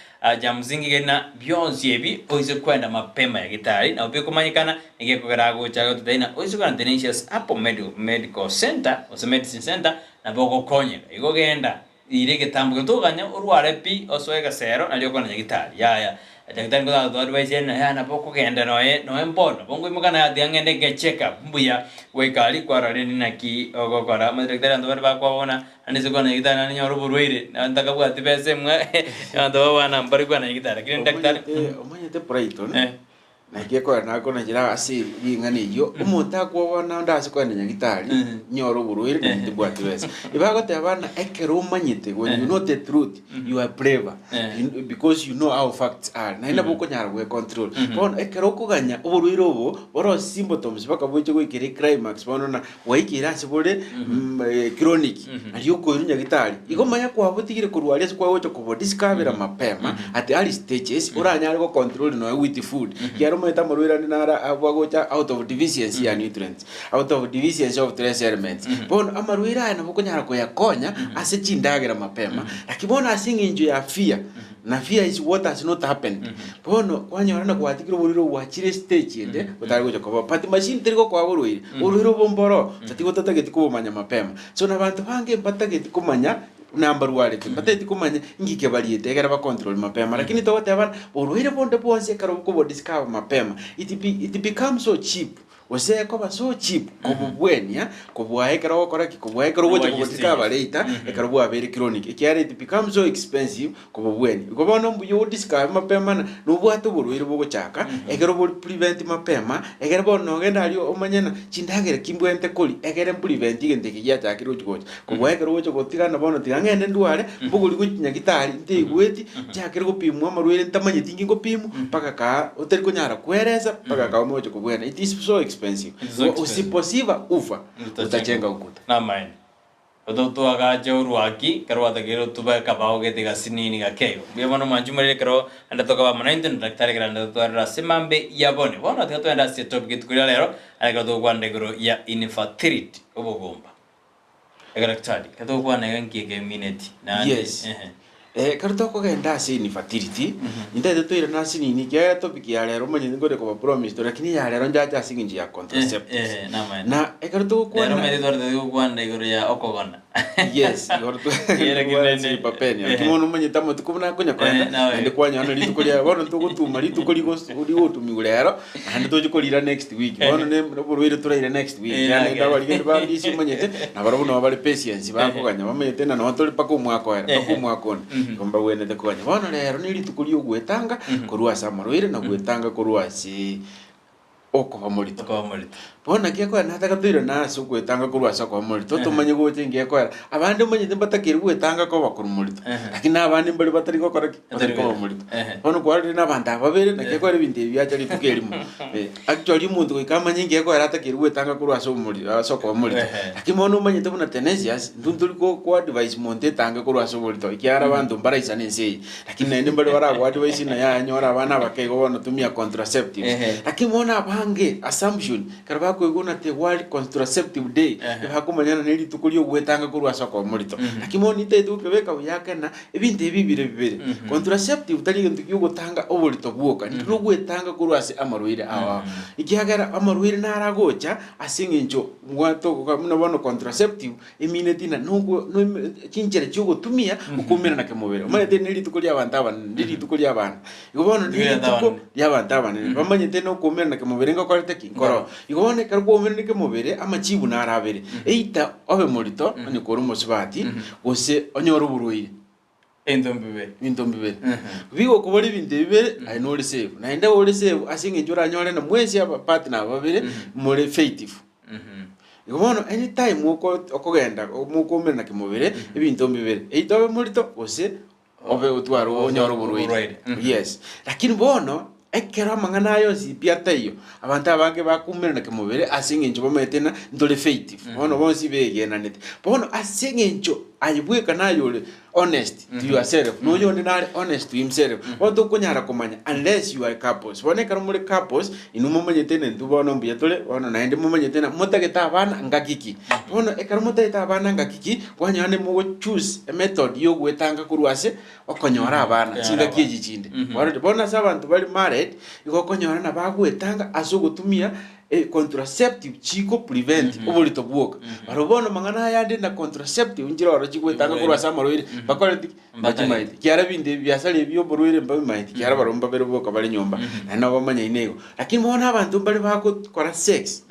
ja msingi gena bionsi ebi oise kwenda mapema yagitari nabo bikomanyekana nigo ekogera agocha agototebia ng'a oise kwenda Tenacious Apple Medical, Medical Center gose Medicine Center nabo ogokonyeka. Igo genda ira egetambo keria toganya orware pi osoe egesero nario okogenda nyagitari yaya. Daktari nigo agoto advise ng'a yaya nabo okogenda noe noe mbono nabo nkoimoka naye tiga ng'ende nge check up mbuya goika aria kwarora rende naki ogokora. Omanyete daktari abanto bare bakwabona naende ase kwana nyagitari naende nyore oborwaire naende ntakabwati besa emwe abanto babana mbare kwana nyagitari lakini daktari Omanyete omanyete Brighton eh. Naki ekogera nakonachera ase ring'ana eyio, omonto akwobana onde ase kogenda nyagitari, nyore oborwaire naende tibwati besa. Ebagoteba ng'a ekero omanyete, when you know the truth, you are braver, you because you know how facts are, naende nabo okonyara gwecontrol. Bono ekero okoganya oborwaire obo, boro symptoms mpaka boche goikera eclimax bono na gwaikeire ase bore chronic, nario okoirwa nyagitari. Igo manya kwabotigire korwa aria ase kwagocha kobodiscovera mapema at early stages, oranyare gocontrol nonya with food. Ekiagera omanyete amarwaire ande naro agocha out of deficiency ya nutrients, out of deficiency of trace elements. Bono amarwaire aya nabo okonyara koyakonya ase chindagera mapema, lakini bono ase eng'encho ya fear, na fear is what has not happened. Bono kwanyora na gwatigire oborwaire obo bwachire stage ende otare gocha koba but machine teri gokoa borwaire, oborwaire obo mboro tatiga otatageti kobomanya mapema. So na abanto bange mbatageti komanya buna mbarwarete, mbatageti komanya inki kebariete egere ba control mapema. Lakini togoteba ng'a borwaire bonde bwonsi ekero okobodiscover mapema, it be it become so cheap. Gose ekoba so cheap kobobwenia kobua ekero ogokora ki? Kobua ekero ogocha kobotika abareita ekero bwabeire chronic ekiagera it becomes so expensive kobobwenia. Igo bono mbuya odiscover mapema na nobwate oborwaire bogochaka ekero bori prevent mapema ekero bono nogenda aria omanye ng'a chindagera ki mbwenerete koria ekere mprevent egento eke giachakire gochi gocha. Kobua ekero ogocha gotigana bono tiga ng'ende ndware mbogori gochia nyagetari nteigweti nchakere gopimwa amarwaire ntamanyeti inki ngopimwa mpaka kaa otari konyara kweresa mpaka kaa omoche kobwena it is so expensive. It is so expensive. Usiposiba ufa utachenga ukuta. Namaene. Ototwagache orwaki ekero gwatakeire otube akabao gete gasinini gake igo. Mbuya mono mwanche morire ekero ande tokaba amo naintwe na daktari ekero ande totwarire ase mambe ya bone. Bono tiga togende ase etopic rituko ria rero are ekero togokwana igoro ya infertility, obogomba. Edaktari, ekero togokwana iga nki ekemineti naende Yes. ehe. Eh, ekero tokogenda ase infertility, ntaete toirane ase nini ekiagera topic ya rero omanyete nkore koba promised lakini ya rero njache ase eng'encho ya contraceptives. Eh, eh, namaene. Na ekero Rero togokwana omanyete twarete gokwana igoro ya okogona. Yes, igoro Ere kinene. papeni. Lakini bono omanyete amatuko buna akonya koenda, Eh, nawe. naende kwanyora rituko ria bono togotuma rituko rigos rigotumiwa rero, naende toche korira next week. Bono ne oborwaire toraire next week. Eh, Yaani nake. ndabarigende bambisi omanyete, nabarabwo nabo bare patience bakoganya bamanyete ng'a noo tore mpaka omwaka oere, mpaka omwaka onde. Igo mbagwenerete koganya. Bono rero ne rituko ria ogwetanga korwa ase amarwaire na gwetanga korwa ase okoba morito. Okoba morito. Bono naki ekoera nataka toirane ase ogwetanga korwa ase okoba morito, tomanye gocha inki ekoera. Abande omanyete mbatakeire gwetanga koba korwa morito, lakini abande mbare batari gokora ki? Batari koba morito. Bono kwarorire na abanto aba babere, naki ekoera ebinto ebi biacha rituko erimo. Actually omonto goika amanye inki ekoera atakeire gwetanga korwa ase omori ase okoba morito. Lakini bono omanyete buna tenacious, intwe ntori ko koadvise monto etange korwa ase oborito, ekiagera abanto mbaraisane ense eye. Lakini naende mbare baragoadvise ng'a yaya nyora abana abake igo bono tumia contraceptives. Lakini bono abange assumption, ekero bakoigwa buna the world contraceptive day, ebakomanya ng'a nerituko ri'ogwetanga korwa ase okoba morito. Lakini bono nitaete gokebeka buya ake ng'a ebinto ebi bire bibere. Contraceptive tari egento gi'ogotanga oborito bwoka, nogwetanga korwa ase amarwaire ao ao. Ekiagera amarwaire naro agocha ase eng'encho buna bono contraceptive Emineti na nokwo noime chinchera chiogotumia okoumerana kemobere. Omanyete ne rituko ri'abanto abanene, ndi rituko ri'abana. Igo bono Rituko ri'abanto rituko abanene. ri'abanto abanene. Bamanyete na okoumerana kemobere ngokorete ki? Nkoroo. Igo bono ekero kwaumerana kemobere, amachibu naro abere. Either obe morito, onye kore omosubati, gose onyore oborwaire. Ebinto mbibere. Ebinto mbibere. Bigokobora ebinto ebi bibere, aye nore safe. Naende ore safe ase eng'encho oranyore na mwensi aba partner aba babere, more faithful. Igo bono anytime oko okogenda mokoumerana kemobere, ebinto mbibere, either obe morito gose obe otware onyore oborwaire. Oborwaire. Yes. Lakini bono, ekero amang'ana aya onsi pi ataiyo, abanto abange bakoumerana kemobere ase eng'encho bamaete ng'a ntore faithful. Bono bonsi begenanete. Bono ase eng'encho aye bweka naye ore honest to yourself, na oyonde nare honest to himself, bono tokonyara komanya unless you are couples. Bono ekero more couples, inwe momanyete ng'a intwe bono mbuya tore, bono naende momanyete ng'a motagete abana ngaki ki. Bono ekero motagete abana ngaki ki, kwanyora naende mogo choose emethod ya ogoetanga korwa ase okonyora abana Okonyora chingaki abana. echi chinde. Bono bono ase abanto bare married, igo okonyora ng'a bagoetanga ase ogotumia contraceptive chiko prevent oborito bwoka. Barobwo bono mang'ana aya ande na contraceptive nchire ororo chigwetanga korwa ase amarwaire mbakoreti ki? Mbachimaeti. Ekiagera ebinto ebi biasara ebi bia oborwaire mbabimaeti ekiagera barobwo mbabere boka bare nyomba naende nabo bamanyaine igo. Lakini bono abanto mbare bagokora sex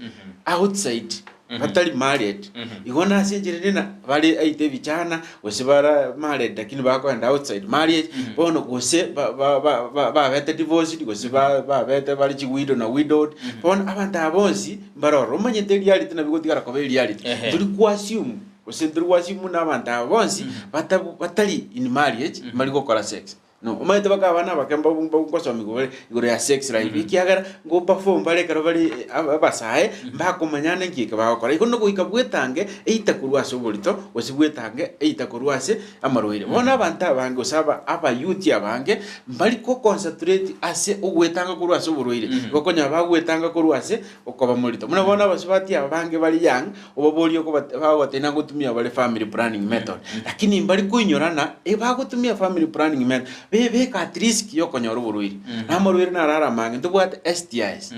outside batari married, igo nase enchera ende na bare aite ebichana gose bara married lakini bakoenda outside marriage, bono gose ba- ba- ba- ba- babete divorced gose ba- babete bare chiwidow na widowed, bono abanto aba bonsi mbare ororo. Omanyete ereality nabo egotigara koba ereality, tori ko assume gose ntori go assume buna abanto aba bonsi batabu batari in marriage mbari gokora sex. No, omanyete baka abana abake mbabu mbabu ngosomigwa bare igoro ya sex life, ekiagera ngo perform bare ekero bare abasae, mbakomanya ande nki eke bagokora. Igo nogoika bwetange either korwa ase oborito, gose bwetange either korwa ase amarwaire. Bono abanto abange gose aba abayouth abange, mbari ko concentrate ase ogwetanga korwa ase oborwaire, igo okonyora bagwetanga korwa ase okoba morito. Buna bono abasubati aba bange bare young, Obaborie okobate bagoteba ngotumia bare family planning method, lakini mbari koinyora ng'a ebagotumia family planning method bebeka at risk yokonyora oborwaire. Na amarwaire naro are amange, ntobwate STIs,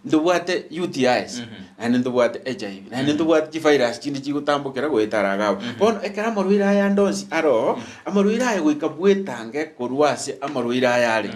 ntobwate UTIs, naende ntobwate HIV, naende ntobwate chivirus chinde chigotambokera goetara iga abwo. Bono ekero amarwaire aya ande onsi aroo, amarwaire aya goika bwetange korwa ase amarwaire aya are.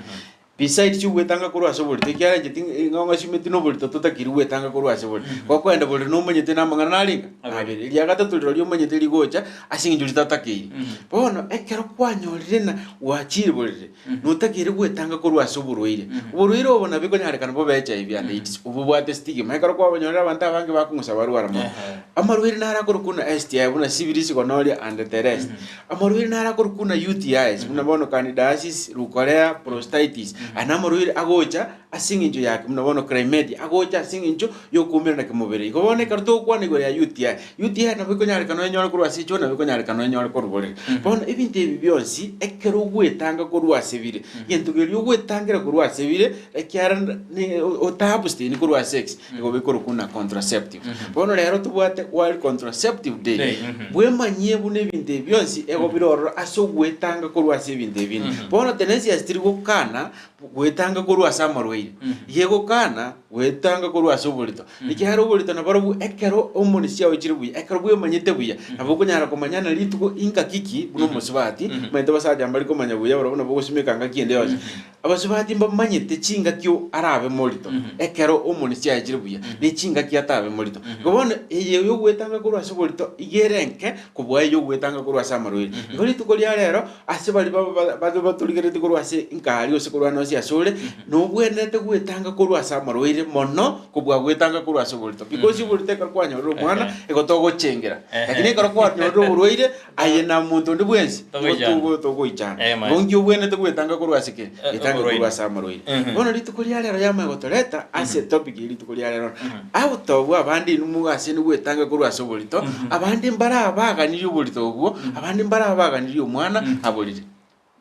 Besides ogwetanga korwa ase oborito, ekiagera inche ting ng'o ng'asimeti na oborito totakiri gwetanga korwa ase borito. Gokoenda borere nomanyete na amang'ana narenge? Nabere. Eria gatato rirorio omanyete rigocha ase eng'encho ritatakeiri. Bono ekero kwanyorire na gwachire borere, notakeire gwetanga korwa ase oborwaire. Oborwaire obo nabo ekonyarekana bobe HIV and AIDS, obobwate stigma. Ekero kwabanyorire abanto abange bakong'usa barwara mono. Amarwaire naro akorokwa buna STI, buna syphilis, gonorrhea and the rest. Amarwaire naro akorokwa buna UTIs, buna bono candidiasis, leukorrhea, prostatitis. Aya namarwaire agocha ase eng'encho yake, buna bono chlamydia, agocha ase eng'encho y'okoumerana kemobere. Igo bono ekero togokwana igoro ya UTI, UTI nabo ekonyarekana oyenyore korwa ase echoo, nabo ekonyarekana oyenyore korwa borere. Bono ebinto ebi bionsi, ekero ogwetanga korwa ase bire, egento keria ogwetangera korwa ase bire, ekiagera ne ota abstain korwa ase sex, nigo bikorokwa buna contraceptive. Bono rero tobwate World Contraceptive Day, Day, mhm. bwemanyie buna ebinto ebi bionsi ego bire ororo ase ogwetanga korwa ase ebinto ebi binde. Bono tenensias tiri gokana gwetanga korwa ase amarwaire, iga egokana gwetanga korwa ase oborito. Ekiagera oborito nabarobwo ekero hormones chiao chire buya, ekero bwemanyete buya, nabo okonyara komanya na rituko ingaki ki buna omosubati, omanyete abasacha mbari komanya buya barobwo nabo ogosimeka ngaki ende yonsi. Abasubati mbamanyete chingaki arabe morito, ekero hormones chiaye chire buya, ne chingaki atabe morito. Igo bono eye yogwetanga korwa ase oborito iga ere enke kobua eyogwetanga korwa ase amarwaire. Igo rituko ria rero, ase baria ba batorigeretie korwa ase nkari gose korwa ande onsi asore, nobwenerete gwetanga korwa ase amarwaire mono kobua gwetanga korwa ase oborito. Because oborito ekero kwanyorire omwana, igo togochengera. Lakini ekero kwanyorire oborwaire, aye na monto onde bwensi, igo Togoichana. togo togoichana. Eh, man. Igo nki obwenerete gwetanga korwa ase ki? Getange oborwaire. korwa ase amarwaire. Bono rituko ria rero yamanya gotoreta ase etopic ye rituko ria rero. Agotobua abande inwe mogase nigwetanga korwa ase oborito, abande mbarabaganirie oborito obwo, abande mbarabaganirie omwana aborire.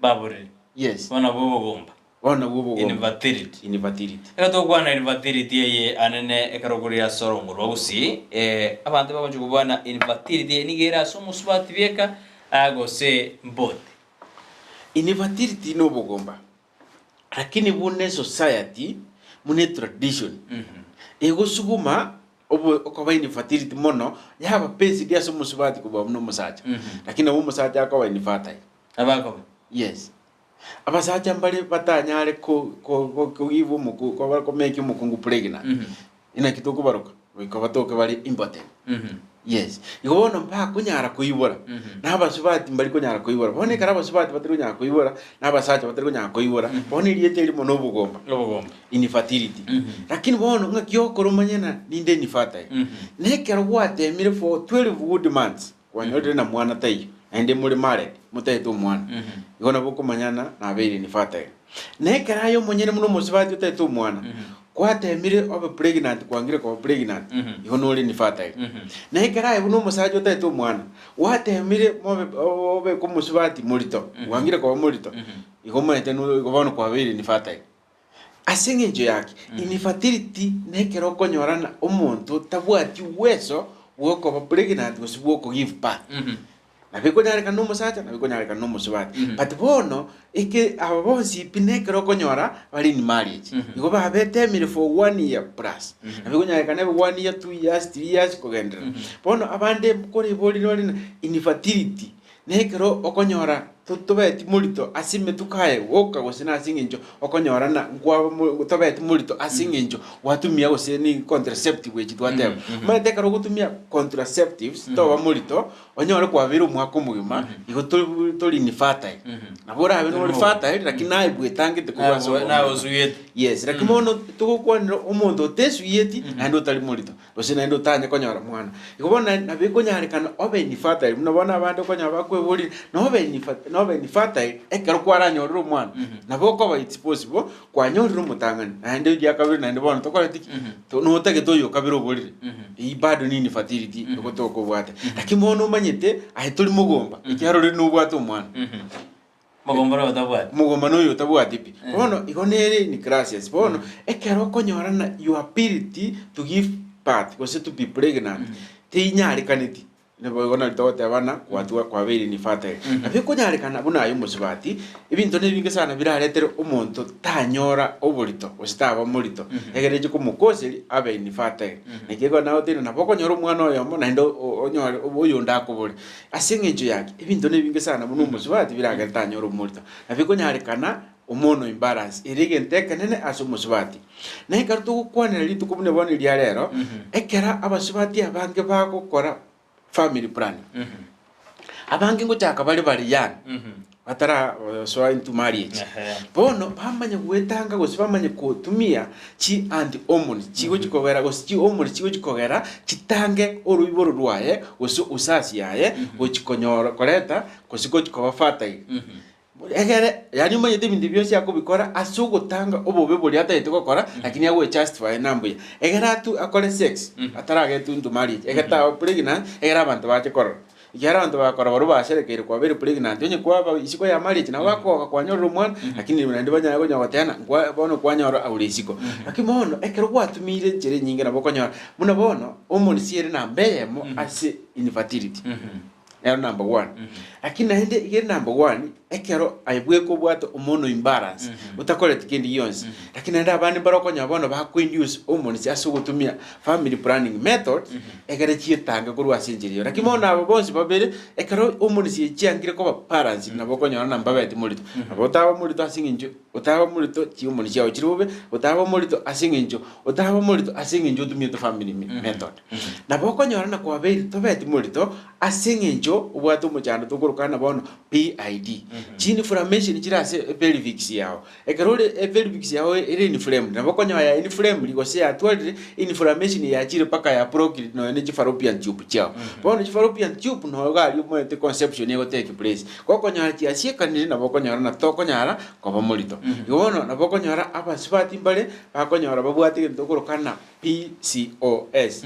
Baborire. Yes. Bono nabwo obogomba. Bono nabwo obogomba. Infertility. Infertility. Ekero togokwana infertility eye anene ekero okorigia ase orongo rwa gusii, abanto bagochia kobwana infertility eye nigo ere ase omosubati bieka gose mbote. Infertility nobogomba. Lakini buna esociety, buna etradition, egosuguma obo okoba infertility mono, yaba based ase omosubati kobua buna omosacha. Lakini nabo omosacha akoba infertile. Abakoba. Yes. Abasacha mbare batanyare ko- ko- ko- kogive omoku koba komake omokungu pregnant. Inaki tokobaroka? Goika batoke bare impotent. Yes. Igo bono mbakonyara koibora, na abasubati mbari konyara koibora. Bono ekero abasubati batari konyara koibora, na abasacha batari konyara koibora, bono erieta erimo na obogomba, Obogomba. infertility. Lakini bono ng'aki okora omanye ng'a ninde infertile? Na ekero gwatemire for 12 good months, kwanyorire na mwana taiyo, naende more married, motaete omwana, igo nabo okomanya ng'a nabeire infertile. Na ekero aye omonyene buna omosubati otaete omwana, Gwatemire obe pregnant kwangire koba pregnant, igo nore infertile. Na ekero aye buna omosacha otaete omwana, gwatemire mobe obeke omosubati morito, gwangire koba morito, igo omanyete no igo bono kwabeire infertile. Ase eng'encho yaki, infertility nekero okonyora ng'a omonto tabwati uweso bwokoba pregnant gose bwoko give birth. Nabo ekonyarekana na omosacha, nabo ekonyarekana na omosubati. But bono, eke aba bonsi pi nekero okonyora bare in marriage. Igo babetemire for one year plus. Nabo ekonyarekana ebe one year, two years, three years kogenderera. Bono abande nkoreborire bare ng'a infertility, nekero okonyora to- tobeti morito ase emetuko aye goka gose na ase eng'encho okonyora ng'a nkwaba mo tobeti morito ase eng'encho gwatumia gose ni contraceptive echi twateba. Omanyete ekero ogotumia contraceptives toba morito, Onyore kwabeire omwaka omogima, igo tori tori infertile. Nabo orabe nore fertile lakini naye bwetangete korwa ase Naye obomo. osuyete. Yes, lakini bono togokwanera omonto otesuyeti naende otari morito, gose naende otanye konyora mwana. Igo bono na nabo ekonyarekana obe infertile buna bono abande okonyora bakweboria nobe infer nobe infertile ekero kwaranyorire omwana, nabo okoba it's possible Kwanyorire omotang'ani, naende oria kabere, naende bono tokoreti ki? To- Notagete oyo kabere oborire. Eyio bado nini fertility egotoka obwate. Lakini bono omanyete aye tori mogomba, ekiagera already nobwate omwana. Mogomba ore otabwati. Omogomba noyo otabwati pi. Bono igo nere in crisis. Bono ekero okonyorana your ability to give birth gose to be pregnant teinyarekaneti. Naboigo nari togoteba ng'a gwatigwa kwabeire infertile. Nabo ekonyarekana buna aye omosubati, ebinto nebinge sana biraretere omonto tanyora oborito gose taba morito, egere eche komokoseria abe infertile. Naki ekero nagoteire nabo okonyora omwana oyomo naende o- onyore oyonde akobore. Ase eng'encho yaki, ebinto nebinge sana buna omosubati biragere tanyora omorito. Nabo ekonyarekana. Hormonal imbalance ere egento ekenene ase omosubati. Na ekero togokwanera rituko buna bono eria rero, ekero abasubati abange bagokora family planning, abange ngochaka bare bare young, batara soa into marriage. Bono bamanye goetanga gose bamanye kotumia chi anti hormones chigochi kogera gose chi hormones chigochi kogera chitange oroiboro rwaye gose usasi yaye gochi konyora koreta gose gochi koba fertile. Egere, yaani omanyete ebinto bionsi akobikora ase ogotanga obobe boria atagete gokora, lakini agoe-justify ng'a mbuya. Egere atu akore sex, ataragetwa into marriage, egere taba pregnant, egere abanto bache korora. Ekiagera abanto bakorora barobwo basherekeire kwabeire pregnant, onye kwaba isiko ya marriage nabo bakogoka kwanyorire omwana, lakini naende banyare konya goteba ng'a nkwa bono kwanyora aure isiko. Lakini bono, ekero gwatumiire enchera enyinge nabo okonyora, buna bono, hormones ere namba eyemo ase infertility. Ero number one. Lakini naende iga ere number one, ekero aye bweka obwate hormonal imbalance, otakoreti kende gionsi. Lakini naende abande mbare okonyora bono bakoinduce hormones ase ogotumia family planning method, ekere chietange korwa ase enchera eyio. Lakini bono aba bonsi babere, ekero hormones echi chiangire koba balanced, nabo okonyora na mbabeti morito. Nabo otaba morito ase eng'encho otaba morito chihormone chiago chire bobe, otaba morito ase eng'encho otaba morito ase eng'encho otumiete family method. Nabo okonyora na kwabeire tobeti morito ase eng'encho obwate omochando tokorokana bono PID. Chinflammation chire ase epelvics yao. Ekero ore epelvics yao ere inflamed, nabo okonyora ya inflamed gose yatwarire inflammation yachire mpaka ya blocked nonya ne chifallopian tube chiao. Bono chifallopian tube noyo iga aria omanyete conception ego take place. Gokonyora chiasiekanire nabo okonyora na tokonyara koba morito. Igo bono nabo okonyora abasubati mbare bakonyora babwate egento tokorokana PCOS,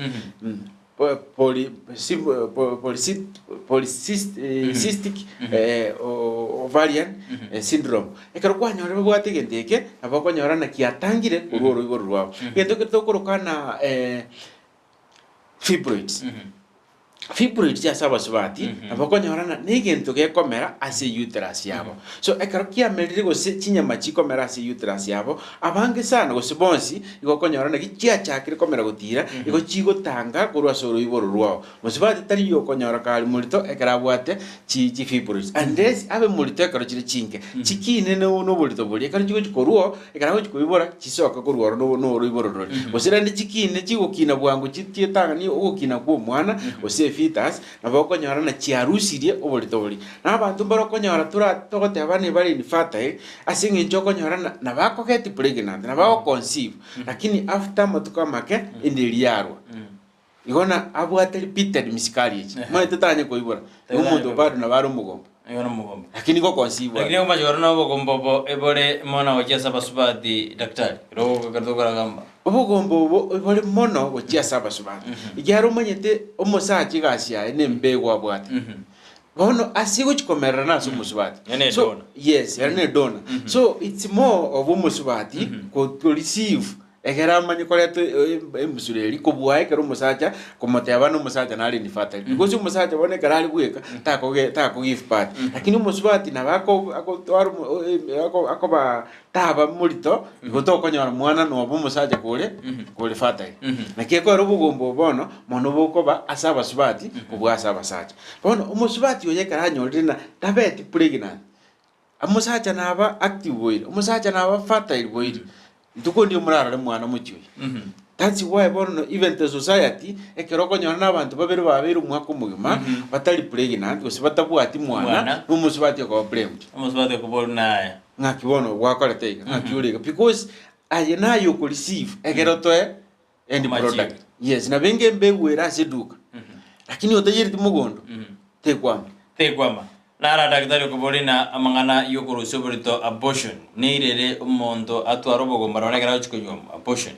Polycystic Ovarian Syndrome. Ekero kwanyorire babwate egento eke, nabo okonyora naki atangire korwa oroiboro rwabo. Egento ekero tokoroka na fibroids. Fibroids ase abasubati nabo okonyora ng'a negento gekomera ase uterus yabo. So ekero kiamerire gose chinyama chikomera ase uterus yabo, abange sana gose bonsi igo okonyora naki chiachakire komera gotira, igo chigotanga korwa ase oroiboro rwao. Mosubati tari okonyora kare morito ekero abwate chi chifibroids unless abe morito ekero chire chinke, chikine no noborito boria, ekero chigochi korwa oo, ekero agochi koibora chisoke korwa oro no noroiboro roria. Gose rende chikine chigokina bwango chi chietang'ani ogokina kwa omwana gose efetus, nabo okonyora na chiarusirie oborito boria. Na abanto mbare okonyora tora togoteba ne bare infertile, ase eng'encho okonyora na nabo akoget pregnant, nabo agoconceive, lakini after amatuko amake ende eria yarwa. Igo na abwate repeated miscarriage. Omanyete tanye koibora. Igo omonto bado nabo are omogomba. Igo nomogomba. Lakini goconceive Lakini omache korora na obogomba obo ebore mono gochia ase abasubati daktari. Ero ekero tokoragamba. Obogomba obo ebore mono gochia ase abasubati. Ekiagera omanyete omosacha egasi yaye nembe igo abwate. Bono ase gochi komerera nase omosubati. Ere ne So, donor. yes, ere ne donor. So it's more of omosubati ko to receive Ekero amanye koreta embusuro eria, kobua ekero omosacha komoteba na omosacha nare infertile. Because omosacha bono ekero are bweka, takoge tako give birth. Lakini omosubati nabo ako akotwara omo ako akoba taba morito, igo tokonyora mwana noba omosacha kore kore fertile. Naki ekero obogomba obo bono, mono bokoba ase abasubati kobua ase abasacha. Bono omosubati oyo ekero anyorire na tabeti pregnant, Omosacha naba active boire, omosacha naba fertile boire, rituko ndio morarore mwana omochie oyo. That's why bono even the society, ekero okonyora na abanto babere babeire omwaka omogima, batari pregnant gose batabwati mwana, Mwana. na omosubati okoba blamed. Omosubati okoborwa naye. Ng'aki bono gwakorete iga, ng'aki ore iga, because aye naye okoreceive ekero otoe end Amachibu. product. Yes, nabo enga embegu ere ase eduka, lakini otayereti mogondo, tekwama. Tekwama. Nara daktari okoboria na amang'ana y'okorusia oborito abortion neirere omonto atware obogomba nonye ekero agochia konyuomwa abortion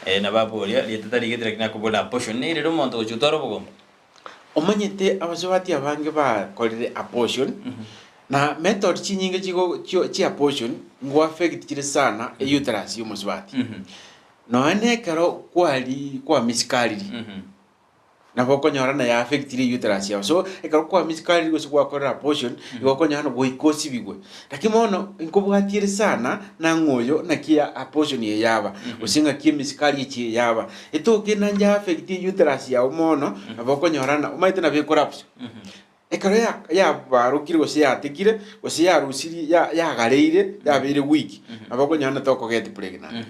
eh nabo aboria rieta tarigeti lakini akoboria abortion neirere omonto gochia gotwara obogomba. Omanyete abasubati abange bakorire abortion, na method chinyinge chigo chio chia abortion ngo affect chire sana euterus ya omosubati. Nonya na ekero kwari kwamisikariri. Nabo okonyora naye affectire uterus yao. So, ekero kwamisikariri gose gwakorire abortion, igo okonyora ng'a goika osibigwe. Lakini bono, nkobwatiere sana nang'o oyo naki ya abortion eye yaba, gose ng'aki emisikari echi eye yaba. Etoke nainche affectie uterus yao mono, nabo okonyora ng'a omanyete nabo ekorapse. Ekero ya yabarokire gose yatekire, gose yarusirie ya yagareire yabeire weak, nabo okonyora na tokoget pregnant.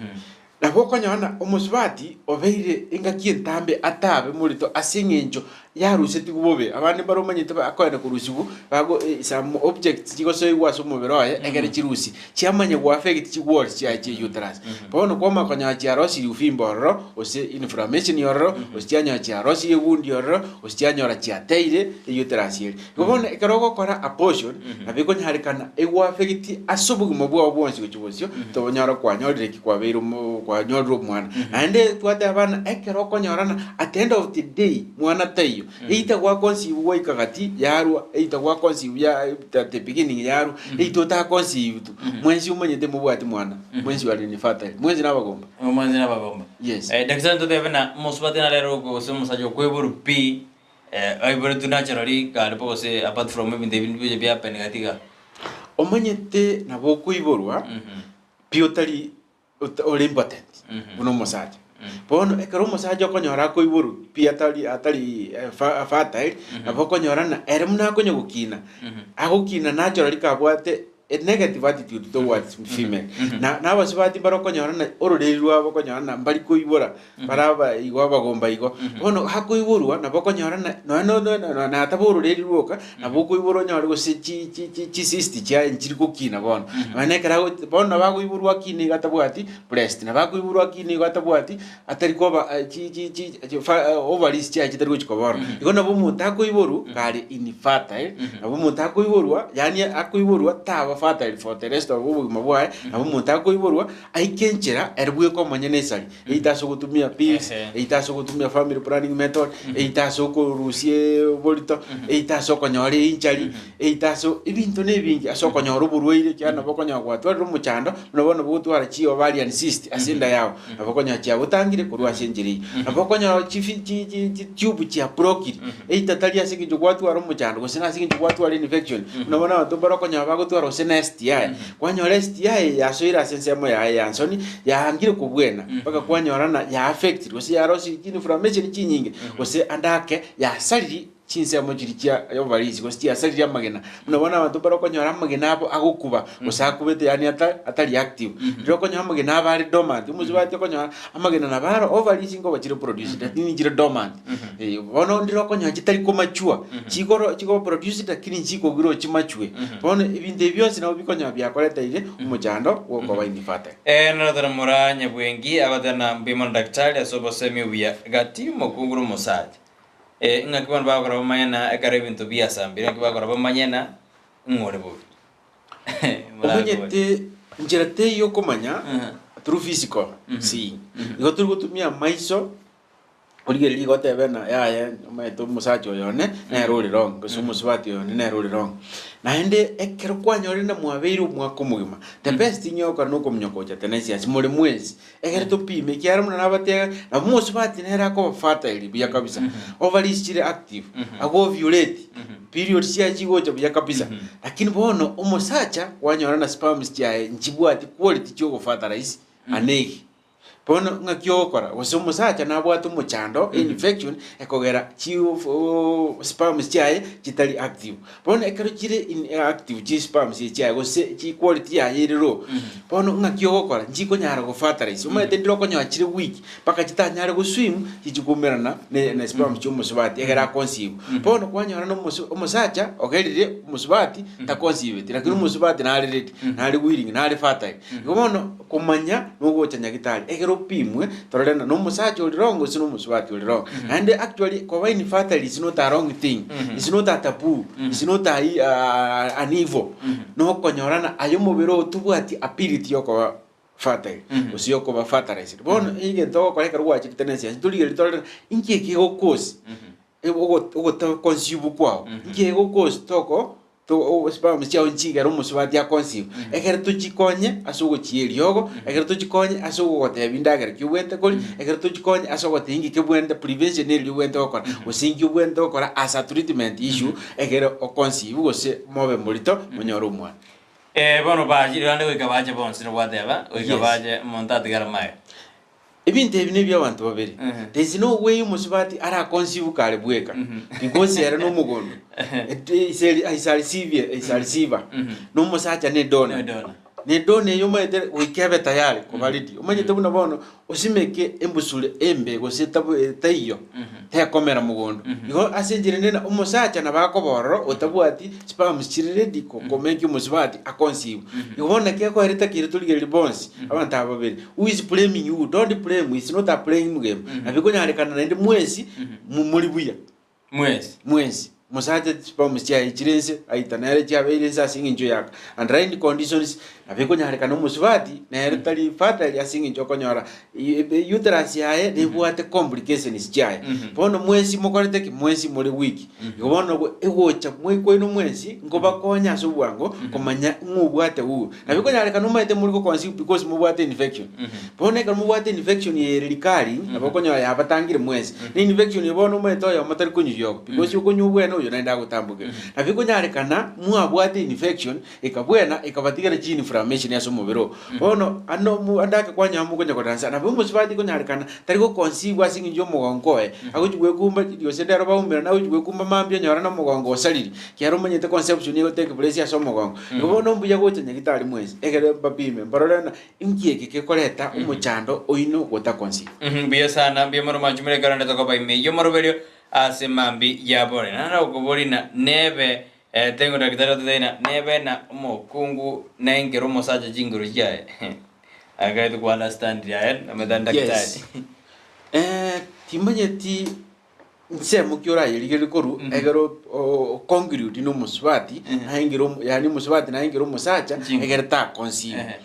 Nabo okonyora na omosubati obeire engaki entambe atabe morito ase eng'encho yarusetigwe bobe. Abande mbare omanyete ba akoenda korusigwa bago some objects chigosoigwa ase omobere oye egere chirusie, chiamanya go affect chigwori chiaye chia uterus. Bono kwamanya konyora chiarosirie ufimbe ororo, gose inflammation ororo, gose chianyora chiarosirie egundi ororo, gose chianyora chiateire euterus eria. Igo bono ekero ogokora abortion, nabo ekonyarekana egoaffectie ase obogima bwao bwonsi gochia bosio, tobonyora kwanyorire ki kwabeire omo kwanyorire omwana. Naende twateba bana ekero okonyorana at the end of the day mwana taiyo, either gwaconceive gwaika gati yarwa, either gwaconceive ya at the beginning yarwa, either otaconceive tu, mwensi omanyete mobwati mwana, mwensi you are infertile, mwensi nabagomba. Mwensi nabagomba. Yes. Eh, daktari ntotebe na mosubati nare ere gose omosacha okoiborwa pi eh, aiboretwe naturally kare bo gose apart from ebinto ebi bije bia happen gati iga. Omanyete nabo okoiborwa pi otari ota ore impotent buna omosacha. Bono ekero omosacha okonyora akoiborwa pi atari atari fa fertile, nabo okonyora ng'a ere buna akonya gokina, agokina naturally kabwate a negative attitude towards female. Na na abasubati mbare okonyora ng'a ororeri rwabo okonyora ng'a mbari koibora, bare aba igo abagomba igo. Bono akoiborwa nabo okonyora ng'a nonya no no no nataba ororeri rwoka, nabo okoibora onyore gose chi chi chi chicyst chiaye nchiri gokina bono. Nonya na ekero ago bono nabo akoiborwa akine iga atabwati breast, nabo akoiborwa akine igo atabwati atari koba chi chi chi chi fa ovaries chiaye chitari gochi koba ororo. Igo nabo omonto akoiborwa kare infertile, nabo omonto akoiborwa yaani akoiborwa taba fertile for the rest of obogima bwaye, nabo omonto akoiborwa aike enchera ere bweka omonyene esari, either ase ogotumia pills, either ase ogotumia family planning method, either ase okorusia oborito, either ase okonyora einjury, either ase ebinto na ebinge, ase okonyora oborwaire ekiagera nabo okonyora gwatwarire omochando, buna bono bogotwara chi ovarian cyst ase enda yao, nabo okonyora chiagotangire korwa ase enchera eyio. Nabo okonyora chifi chi chi chitube chiablokire, either tari ase eng'encho gwatwara omochando gose nase eng'encho gwatwara infection, buna bono abanto mbare okonyora bagotwara gose na STI, kwanyora STI eye yasoire ase ensemo yaye ya nsoni, yaangire kobwena, mpaka kwanyora na ya affectiri gose yarosirie chinflammation chinyinge, gose ande ake yasariri chinsemo chiria chia ovaries gose chiasaririe amagena. Buna bono abanto mbare okonyora amagena abo agokuba, gose akubete yaani ata atari active. Riria okonyora amagena abo are dormant, omosubati okonyora amagena nabo aro ovaries nkoba chire produced lakini chire dormant. Eh, bono ndire okonyora chitari komachua, chigoro chigoba produced lakini nchikogira ochimachue. Bono ebinto ebi bionsi nabo bikonyora biakoreteire omochando bwa okoba infertile. Eh, narotera moraa nyabwengi agoteba mbuya mono daktari ase obosemi obuya gati omokungu na omosacha. Eh, ng'aki bono bagokora bamanye na ekero ebinto biasambire, ng'aki bagokora bamanye na ng'o ore bobe. Omanyete nchera teiyo okomanya through physical seeing. Igo tori gotumia amaiso origereria igo otebe ng'a yaya omanyete omosacha oyo one nere ore wrong gose omosubati oyo one nere ore wrong. Naende ekero kwanyorire na mwabeire omwaka omogima, the best thing ogokora nokominyoka gocha tenency ase more mwensi. Ekero topime, ekiagera buna nabateba, nabo omosubati nere akoba fertile buya kabisa, ovaries chire active, ago ovulate, periods chiaye chigocha buya kabisa. Lakini bono omosacha kwanyora na sperms chiaye nchibwati quality chiogofertilize an egg. Bono ng'aki ogokora, gose omosacha nabwate omochando, infection, ekogera chi sperms chiaye chitari active. Bono ekero chire inactive chisperms echi chiaye gose chiquality yaye ere low, bono ng'aki ogokora? Nchikonyara gofertilize. Omanyete ndire okonyora chire weak mpaka chitanyare goswim chichi koumerana ne ne sperms chia omosubati egere aconceive. Bono kwanyora na omosu omosacha ogerire omosubati taconceive lakini omosubati nare ready, nare willing, nare fertile. Igo bono komanya nogocha nyagitari egere opimwe torore ng'a nomosacha ore wrong gose nomosubati ore wrong. Naende actually koba infertile is not a wrong thing, is not a taboo, is not a an evil. Nokonyora ng'a aye omobere oo tobwati ability yokoba fertile gose yokoba fertilized. Bono egento ogokora ekero gwachire tenency ase torigereria torore ng'a inki eke gegokosi ogotoconceive kwao, inki egegokosi toko sperms chiao nchigere omosubati aconceive, ekero tochikonye ase ogochia eriogo, ekero tochikonye ase ogogotebia endagera ki obwenerete koria, ekero tochikonye ase ogotebia inki kebwenerete prevention neri obwenerete gokora, gose inki obwenerete gokora as a treatment issue, ekero oconceive gose mobe morito monyore omwana. Bono bachire naende goika bache bonsi nabo gwateba, goika Yes. bache omonto atigare maega. Ebinto ebi nebia abanto babere. There is no way omosubati araconceive kare bweka because ere nomogondo. Is a receiver, is a receiver. Nomosacha ne donor. Ne donor. Ne donor eyio omanyete goika ebe tayari koba ready. Omanyete buna bono osimeke embusure embe gose etabu etaiyo tekomera mogondo. Igo ase enchera ende na omosacha nabo akoba ororo otabwati sperms chire ready ko komake omosubati aconceive. Igo bono naki ekoerete kere torigereria bonsi abanto aba babere. Who is blaming who? Don't blame, it's not a blame game. Nabo ekonyarekana naende mwensi muri buya. Mwensi. Mwensi. Mosacha sperms chiaye chire inse, aita nere chiabeire inse ase eng'encho ya underlying conditions, nabo ekonyarekana omosubati nere tari fertile ase eng'encho okonyora uterus yaye nebwate complications chiaye. Bono mwensi mokorete ki? Mwensi more weak. Igo bono egocha mwaikwaino mwensi nkobakonya ase obwango komanya ng'a obwate oo. Nabo ekonyarekana omanyete mori goconceive because mobwate infection. Bono ekero mobwate infection eye ere recurring, nabo okonyora yabatangire mwensi. Na infection eye bono omanyete oyomo tari konywa riogo, because okonywa obwene oyo naende agotambokera. Nabo ekonyarekana mwabwate infection, ekabwena ekabatigera chi-inflammation ase omobere oo. Bono ande omo ande ake kwanyora mokonya kodansa, nabo omosubati ekonyarekana tari goconceive ase eng'encho ya omogongo oye, agochi gwekumba gose ndero baumerane agochi gwekumba mambia onyore na omogongo osariri. Kiagera omanyete conception nigo take place ase omogongo. Igo bono mbuya gocha nyagitari mwensi, ekero mbapime, mbarore ng'a inki eke gekoreta omochando oino gotaconceive. Mbuya sana, mbuya mono mwanchumire ekero ndete koba ime y'omoroberio ase mambi ya bore. Naende nagokoboria ng'a nebe eh, tengo daktari ototebie ng'a nebe na omokungu naengere omosacha chinguru chiaye. Akaete kwa understand aye namanyete daktari. Yes. Eh, timanyeti Ensemo ki orayerigererie korwa ekero okonclude na omosubati naengere omo yaani omosubati naengere omosacha Chingo. egere taconceive. Ehe.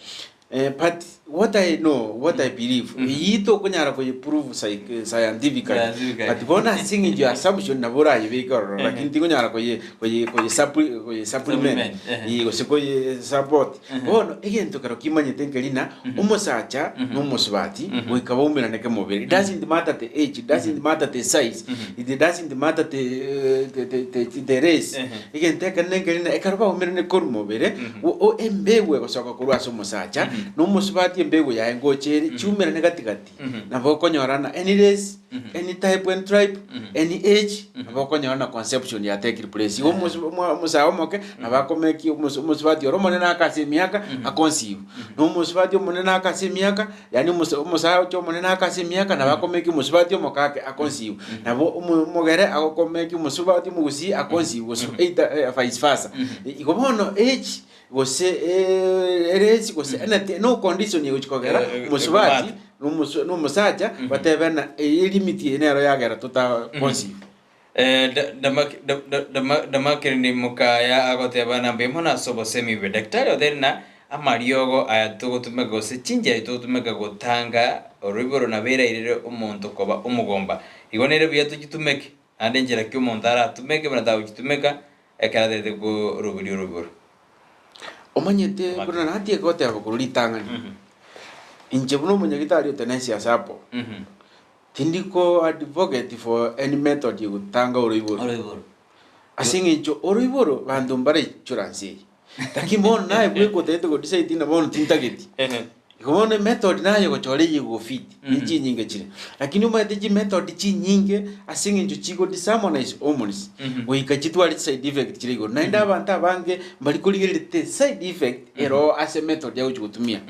Eh, but what I know, what I believe, eyio tokonyara koyeprove psych scientifically, Scientifically. but bono ase eng'encho ya assumption nabo orayebeke ororo, lakini tingonyara koye koye koye suppli koye supplement, Supplement, ehe. eh, gose koye support. Bono egento kero kimanyete nkeri ng'a omosacha na omosubati goika baumerane kemobere. It doesn't matter the age, it doesn't matter the size, it doesn't matter the, the, the, the, the race. Egento ekenene nkeri ng'a ekero baumerane korwa mobere, o- o- embegu egosoka korwa ase omosacha na omosubati embegu yaye ngocha ere, chiumerane gati gati. Nabo okonyora ng'a any race, any type and tribe, any age, nabo okonyora ng'a conception ya taken place. Igo omosu- omo- omosae omoke nabo akomeki omosu- omosubati ore omonene ake ase emiaka aconceive. Na omosubati omonene ake ase emiaka, yaani omosa omosacha omonene ake ase emiaka nabo akomeki omosubati omoke ake aconceive. Nabo omo- omogere agokomeki omosubati omogusii aconceive gose either vice versa. Igo bono age gose eresi gose eneti no condition egochi kogera Eh, eh, omosubati ekobwata. na omosu- na omosacha batebe ng'a eye limit eye nero yagera tota conceive. Eh, da- Damak- da- da- Dama- Damakirindi Mokaya agoteba ng'a mbuya mono ase obosemi bwe daktari otebire ng'a amariogo aya togotumeka gose chinchera togotumeka gotanga oroiboro nabo erairere omonto koba omogomba. Igo nere buya tochitumeke naende enchera ki omonto aratumeke buna tagochitumeka Ekero atagete koroberia oroiboro. Omanyete buna natie goteba korwa ritang'ani, inche buna omonyagitari o Tenacious Apple, tindi ko advocate for any method egotanga oroiboro. Oroiboro. Ase eng'encho oroiboro banto mbare ichora nse eye. Lakini bono naye bweka otagete go decide ng'a bono tintageti. Igo bono emethod naye ogochora eye egofit, ne chinyinge chire. Lakini omanyete chimethod chinyinge ase eng'encho chigo disharmonize hormones, goika chitware chiside effect chire igoro. Naende abanto abange mbari korigereria the side effect eroo ase emethod agochi gotumia.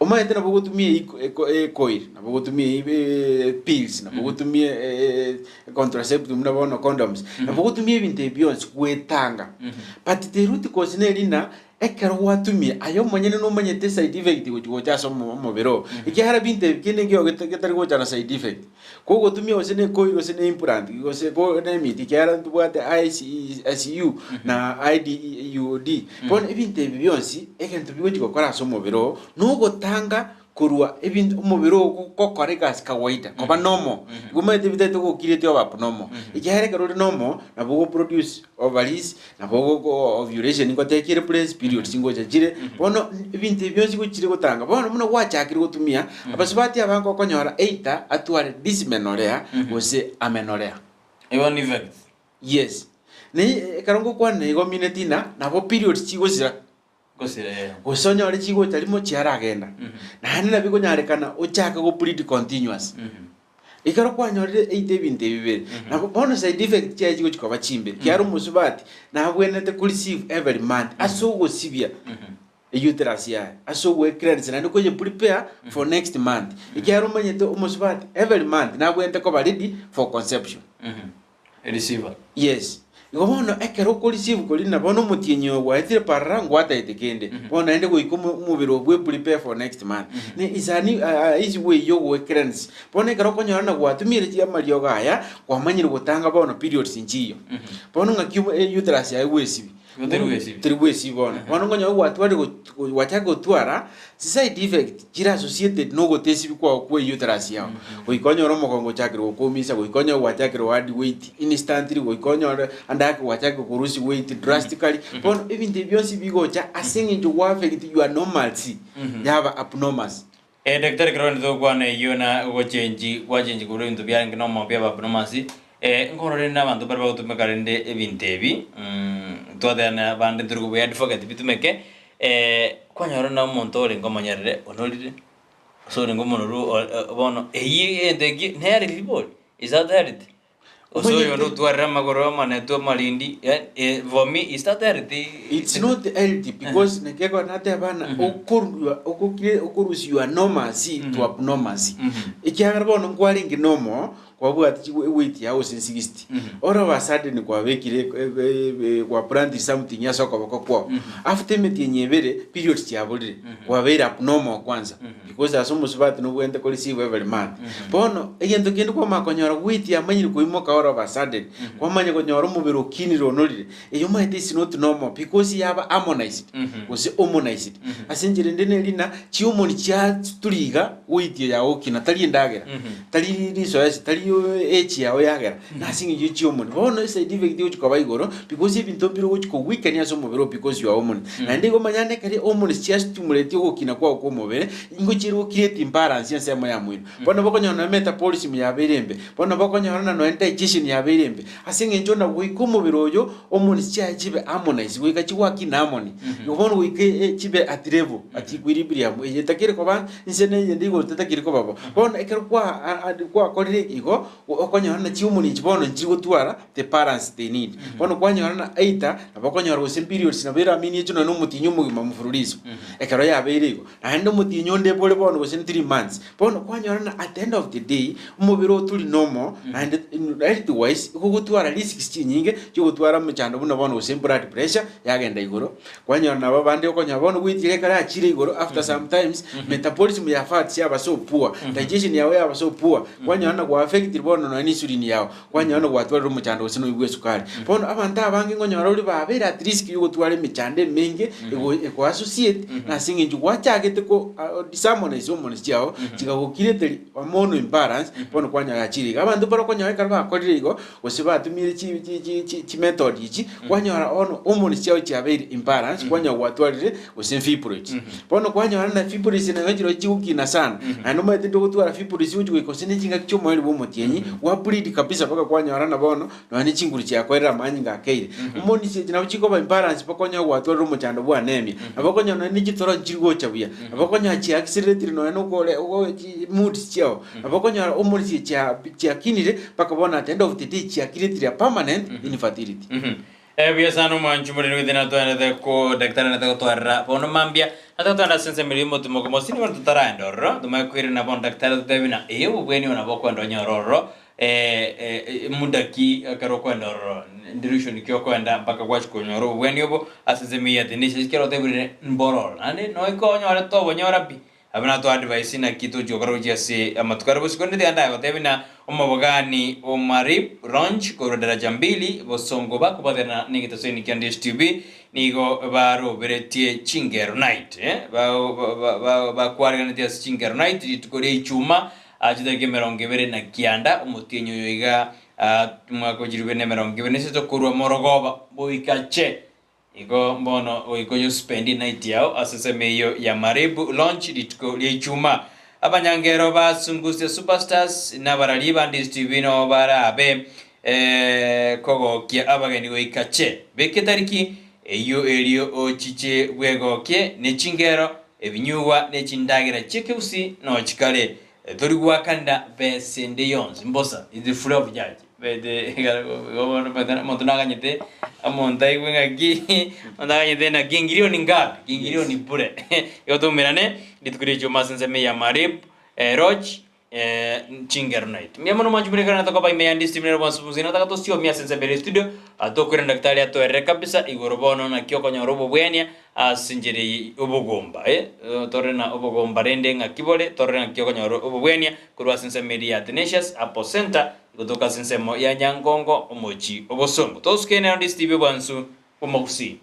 Omanyete nabo ogotumia iko eko ecoil, nabo ogotumia pills, nabo ogotumia contraceptive buna bono condoms, nabo ogotumia ebinto ebi bionsi goetanga. But the root cause neri ng'a Ekero gwatumia, aye omonyene nomanyete eside effect egochi gocha ase omo omobere oo, ekiagera binto ebi kende nkeigo geta getari gocha na side effect. Kogotumia gose ne ecoil gose ne implant gose ko na emiti ekiagera ntobwate ICU na IDUD. Bono ebinto ebi bionsi, egento bigochi gokora ase omobere oo, nogotanga korwa ebinto omobere oo gokora egasi kawaida, koba normal. Igo omanyete ebitaete gokireti obe abnormal. Ekiagera ekero ore normal, nabo ogoproduce ovaries, nabo ogo ovulation ngotekire place, periods ngocha chire, bono ebinto ebi bionsi gochire gotanga. Bono buna gwachakire gotumia, abasubati abange okonyora either atware dysmenorrhea gose amenorrhea. Igo ni effects. Yes. Ne ekero ngokwana igo mineti ng'a nabo periods chigosira. Gosira eh. Gose onyore chigocha rimo chiaragenda. Naende nabo ekonyarekana ochake go bleed continuous. Ekero kwanyorire either ebinto ebi bibere, nabo bono side effect chiaye chigochi koba chimbe, ekiagera omosubati nabwenerete ko receive every month ase ogosibia euterus yaye, ase ogoe cleanse naende koye prepare for next month. Ekiagera omanyete omosubati every month nabwenerete koba ready for conception. Receiver. Yes. Igo bono ekero okoreceive koria na bono omotienyi oyo gwaetire parara ngwataete kende, bono naende goika omo- omobere obwe prepare for next month. Ne is an easy way ya ogoe cleanse. Bono ekero okonyora na gwatumire chi amariogo aya, kwamanyire gotanga bono periods nchiyo. Bono ng'aki omo uterus yaye gwesibi. Igo teri gwesibia. Teri gwesibia bono. Bono nkonyora gwatwarire got- gwachaka gotwara chiside effect chire associated na ogotesibia kwao kwa euterus yao. Goika onyore omogongo ochakire gokoumisa, goika onyore gwachakire go add weight instantly, goika onyore ande ake gwachakire ko lose weight drastically. Bono ebinto ebi bionsi bigocha ase eng'encho gwa affect your normalcy yaba abnormalcy. Eh, daktari ekero rende togokwana eyio na ogochengi gwachengi korwa ebinto biarenge nomo biaba abnormalcy, eh, nkorora rende abanto mbare bagotumeka rende ebinto ebi twatebana bande ntori kobuya advocate bitumeke, kwanyora na omonto orenge omonyerere onorire, gose orenge omonoru o- bono eyio egento ekio nere ribori, is that healthy? Gose oyo onde otwarire amagoro amanetwe amarindi, eh, for me is that healthy? It's not healthy because naki ekero nateba ng'a okorua okokire okorusiwa normalcy to abnormalcy. Ekiagera bono nkwarenge normal, kwabwate chi weight yao gose 60, all of a sudden kwabekire kwaplanted something ase okoboko kwao, after emetienyi ebere, periods chiaborire, kwabeire abnormal kwanza. Because ase omosubati nobwenerete ko receive every month. Bono egento kende kwamanya konyora weight yamanyire koimoka all of a sudden, kwamanya konyora omobere okinire onorire, eyio omanyete is not normal because yaba harmonized gose hormonized. Ase enchera ende neri ng'a chihormone chiaturi iga weight eye yagokina tari endagera, tari risoesi, tari age yao yagera, nase eng'encho ye chihormone. Bono eside effect egochi koba igoro because ebinto mbire ogochi ko weaken ase omobere oo because you are hormone. Naende igo omanye ande ekero hormones chia stimulate ogokina kwao kwa omobere, ingo chiere go create imbalance ensemo ya mwino. Bono nabo okonyora nonya metabolism yabeire embe, bono nabo okonyora na nonya digestion yabeire embe, ase eng'encho na goika omobere oyo hormones chiaye chibe harmonized, goika chigoaki in harmony. Igo bono goika chibe at level, at equilibrium, eye etakeire koba inse na eyende igoro tetakeire koba bo. Bono ekero kwa gwakorire igo, okonyora na chihormone echi bono nchiri gotwara the balance they need. Bono kwanyora na either nabo okonyora gose periods nabo eramini eche nonye na omotienyi omogima mfululizo, ekero yabeire igo. Naende omotienyi onde bore bono gose ni 3 months, bono kwanyora na at the end of the day, omobere oo tori normal, naende health wise, igo ogotwara risks chinyinge, chiogotwara omochando buna bono gose blood pressure, yagenda igoro, kwanyora nabo abande okonyora bono goetire ekero achire igoro after sometimes, metabolism ya fats yaba so poor, digestion yago yaba so poor, kwanyora na gwa affectiri bono nonye na insulin yago. Kwanyora nogwatwarire omochando gose noigwe esukari. Bono abanto abange nkonyora ore babeire at risk yogotwara emechando emenge ego ego associate nase eng'encho gwachagete ko disharmonize hormones chiago chigagokirete hormonal imbalance bono kwanyora yachire iga. Abanto mbare okonyora ekero bakorire igo gose batumire chi chi chi chi chimethod echi kwanyora bono hormones chiago chiabeire imbalance kwanyora gwatwarire gose fibroids. Bono kwanyora na fibroids nayo chirochio chigokina sana, naende omanyete ndogotwara fibroids gochi goika gose ne chingaki chi'omoerio bw'omotienyi, gwa bleed kabisa mpaka kwanyora na bono nonya ne chinguru chiakoerire amanyinga akeire. Hormones echi nabo chikoba imbalance mpaka onyore gwatwarire omochando bwa anemia. Nabo okonyora nonya ne chitoro nchiri gocha buya, nabo okonyora chia accelerated nonya na okore ogo chi moods chiao, nabo okonyora hormones echi chia chiakinire mpaka bono at the end of the day chiakiretire a permanent infertility. Buya sana omwanchi moriri gete natwarete ko daktari nate gotwarera bono mambia nate gotwarera ase ensemo eria y'omotimo okomosi nigo totaraenda ororo tomanye koirana bono daktari atotebi na ee obobweni obo nabo okoenda onyore ororo muda ki ekero okoenda ororo duration ki okoenda mpaka gwachia konyora obobweni obo ase ensemo eyio ati niche ekero otebire mboro ororo naende noika onyore tobonyora pi. Abwo natoe advice naki tochia gokora gochia ase amatuko are bosio. Korende tiga ndagotebie ng'a omobogani o Marib Ronch korwa Daraja Mbili bosongo bakobwaterana negetaseni kia DSTV nigo baroberetie chingero night bakwariganetie ase chingero night rituko ria Ichuma chitariki 29 omotienyi oyo iga omwaka o 2023 korwa morogoba goika che Igo mbono goika oyosupendi night yao ase ensemo eyio ya Maribu Launch rituko ria Ichuma. Abanyangero ba Sungusia Superstars na abarari ba Ndizi TV noo barabe kogokia abageni goika che. Beka etariki. Eyio erio ochiche bwegokie ne chingero, ebinyugwa ne chindagera chi'ekegusii nochikare. Tori goakanera besa ende yonsi mbosa, it's free of charge. Bete omonto naganyete omonto aigwe ng'aki omonto aganyete ng'a kiingilio ni ngapi? Kiingilio ni bure. Igo toumerane rituko ria echuma ase ensemo ya Marib Lodge. Chingero naitwe. Mbuya mono mwanchi murekane tokoba ime ya Ndisi Minero bwansi bwonsi nataka tosiomie ase ensemo ere studio tokwire daktari atoerere kabisa igoro bono naki okonyora obobwenia ase enchera eye obogomba eh torore na obogomba rende ng'aki bore torore ng'aki okonyora obobwenia korwa ase ensemo eria ya Athanasius Apple Center gotoka ase ensemo ya Nyangongo omochi obosongo. Tosuke nero Ndisi TV obwansu bw'omogusii.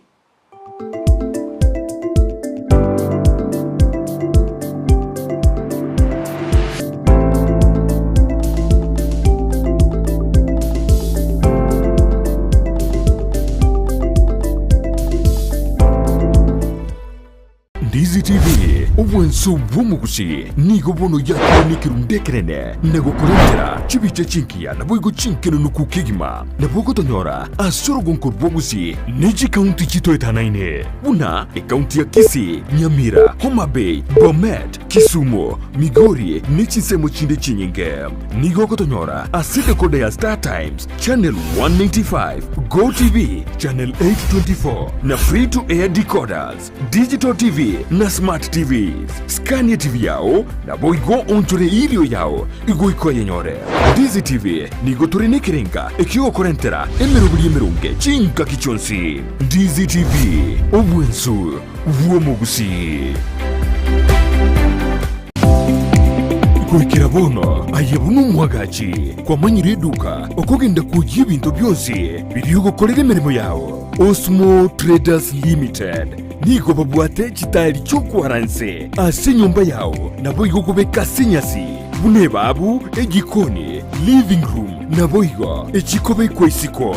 Ndizi TV, obwanso bw'omogusi, nigo bono yakorwa nekerundu ekenene na gokorentera chibicha chingiya naboigo chinkenenuku kegima. Nabo ogotonyora ase orogonko rw'ogusi ne chikaunti chitoetanaine, buna ekaunti ya Kisii, Nyamira, Homa Bay, Bomet, Kisumu, Migori ne chinsemo chinde chinyinge. Nigo ogotonyora ase decoder ya Star Times, Channel 195, Go TV, Channel 824 na Free to Air decoders, Digital TV na Smart TVs. Skania TV yao naboigo onchore erio yao igoika oyenyore. Ndizi TV nigo tore nekerenga ekiogokorentera emeroberi emeronge chingaki chionsi. Ndizi TV, obwensu bw'omogusii. Goikera bono aye buna omwagachi kwamanyire eduka okogenda koyia ebinto bionsi biria ogokorera emeremo yao. Osmo Traders Limited nigo babwate chitaeri chi'okwara inse ase enyomba yao naboigo kobeka ase enyasi buna ebabu, ejikoni, living room naboigo echikobekwa isiko.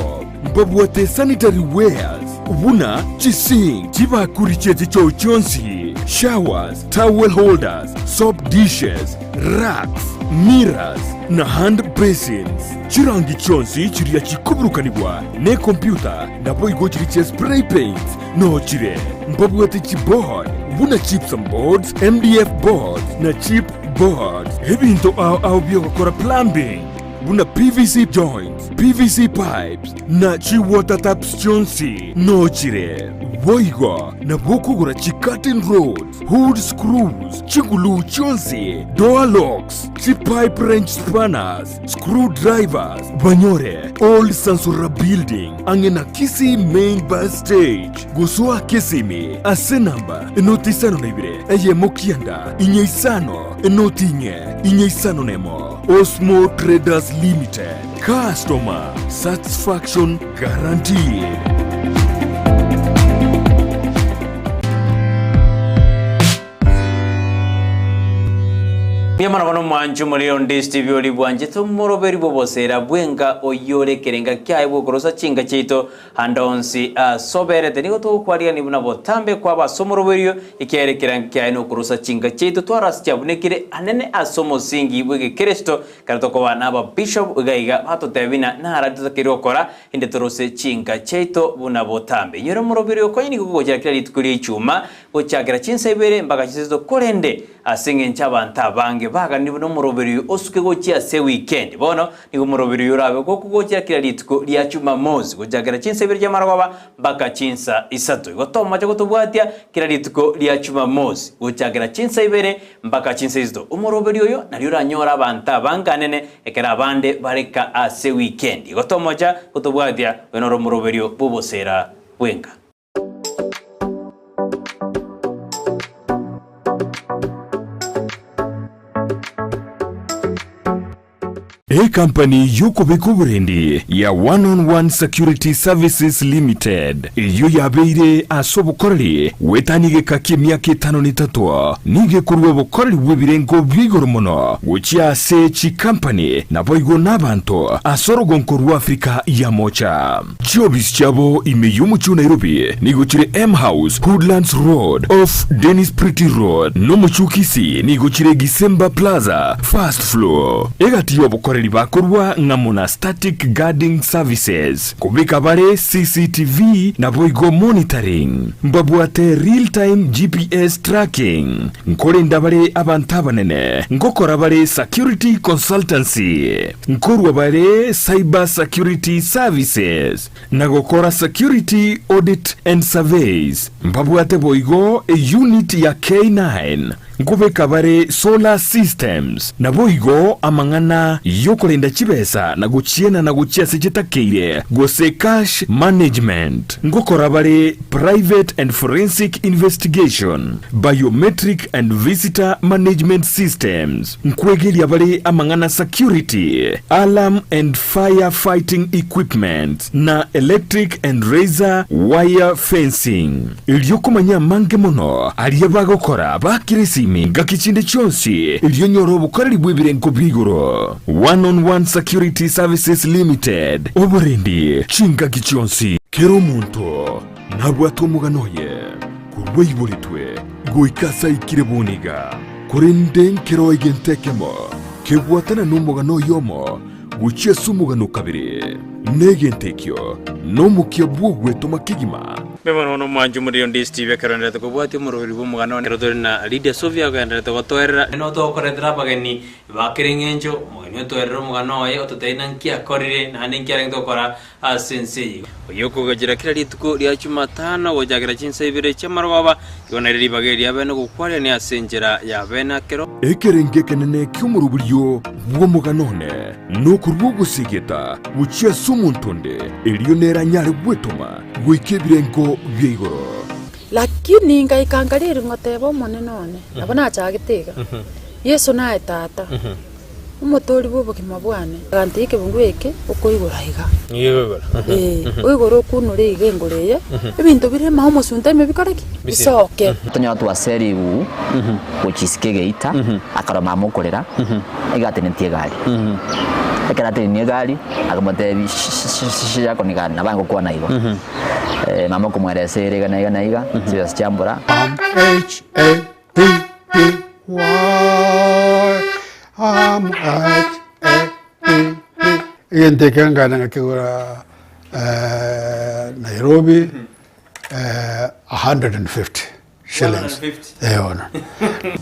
Mbabwate sanitary wares buna chisink, chibakuri chie chichoo chionsi, showers, towel holders, soap dishes, racks, mirrors na hand basins. Chirangi chionsi chiria chikoburukanigwa nekompyuta naboigo chiria chia spray paints noo chire. Mbabwate chiboard buna gypsum boards, MDF boards na chip boards. Ebinto ao ao biogokora plumbing buna PVC joints, PVC pipes na chiwater taps chionsi noo chire. Boigo nabo okogora chicurtain rods, hood screws, chiguluu chionsi, door locks, chipipe wrench spanners, screw drivers, banyore Old Sansura Building ang'e na Kisii Main Bus Stage. Gosoa Kisimi ase namba enoti isano na ibere eyemo kianda inye isano enoti inye inye isano nemo. Osmo Traders Limited, customer satisfaction guaranteed. Mbuya mono bono omwanchi omoriri onde Steve ori bwanchete omoroberi bw'obosera bw'enka oyio ore ekerenga kiaye bw'okorosa chinka chiaito ande onsi asoberete. Nigo togokwarigania buna botambe kwaba ase omoroberio ekiagera ekerenga kiaye nokorosa chinka chiaito tware ase chiabunekire anene ase omosingi bw'egekeresito Ekero tokoba n'ababishop iga iga batotebia buna nara totakeire gokora, inde torose chinka chiaito buna botambe. Inyora omoroberi okonya nigo kogochera kera rituko ria Ichuma, gochakera chinsa ibere mpaka chinsa isato, korende ase engencho abanto abange baganire buna omoroberi oyo osuke gochia ase ewikendi. Bono nigo omoroberi oyo orabe gokogochera kera rituko ria Chumamosi, gochakera chinsa ibere chi'amarogoba mpaka chinsa isato. Igo tomocha gotobwatia kera rituko ria Chumamosi, gochakera chinsa ibere Mpaka chinsa isato omoroberi oyo nario oranyore abanto abange anene ekero abande bareka ase wikendi. Igo tomocha gotobwatia oyo noro omoroberio bw'obosera bw'enka. Ekampani y'okobeka oborendi ya One on One Security Services Limited, eyio yabeire ase obokoreri goetania egeka ki'emiaka etano na etato, nigo ekorua obokoreri bw'ebirengo bia igoro mono gochia ase chikampani naboigo nabanto ase orogonko rwa Africa ya Mocha. Chiobisi chiabo ime y'omochie o Nairobi nigo chire M House, Hoodlands Road, off Dennis Pretty Road, na omochie o Kisii nigo chire Gisemba Plaza, first floor. Egati y'obokoreri ba. Bakorwa ng'amo na Static Guarding Services, kobeka bare CCTV naboigo monitoring. Mbabwate real time GPS tracking. Nkorenda bare abanto abanene, ngokora bare security consultancy. Nkorwa bare cyber security services na gokora security audit and surveys. Mbabwate boigo eunit ya K9. Nkobeka bare solar systems, naboigo amang'ana y'okorenda chibesa na gochienana gochia ase chitakeire, gose cash management. Ngokora bare private and forensic investigation, biometric and visitor management systems. Nkwegeria bare amang'ana security, alarm and fire fighting equipment, na electric and razor wire fencing. Erio komanya amange mono aria bagokora bakire esimi ngaki chinde chionsi, erio onyore obokoreri bw'ebirengo bia igoro. One on One Security Services Limited, oborendi chingaki chionsi. Kera omonto nabwate omogano oye, korwa aiboretwe goika ase aikire bono iga. Korende nkero egento ekemo kebwatana nomogano oyomo gochia ase omogano o kabere, na egento ekio nomokia bw'ogwetoma kegima. Mbe bono bono omwancho omoriri onde Steve ekero oenderete kobwatia omoroberi bw'omogano one ekero tore na Lydia Sofia ogenderete gotoerera. Nigo togokoretera abageni ba kera eng'encho, omogeni otoerere omogano oye ototebie na nki akorire naende nki arenge gokora ase ense eye. Oyio okogachera kera rituko ria Jumatano gochakera chinsa ibere chi'amarogoba, igo nario ribaga eri riabeene gokwarania ase enchera y'abeene akero. Ekerengo ekenene ki'omoroberio bw'omogano one nokorua ogosegeta gochia ase omonto onde, erio nere anyare gwetoma goika ebirengo bia igoro. Lakini ngaika nkariri ngoteba Omonene one, nabo nachagete iga, Yeso naye Tata, Omotoori bw'obogima bwane. Agantebia ekebungo eke okoigora iga. Ee, oigore okunure iga engoro eye, ebinto bire ime omosunte ime bikore ki? Bisoke. Tonyora twase rigugu gochia isiko egeita, akarora mama okorera, iga atenetie egari. Ekero atenenie egari, akamotebia shh nabo aye gokwana igo. Mama okomweresa ere iga na iga na iga, chibesa chiambora. M H A P P Y M H A P P. Egento eke nkagenda ngakegora Nairobi 150 shillings. Eh bono.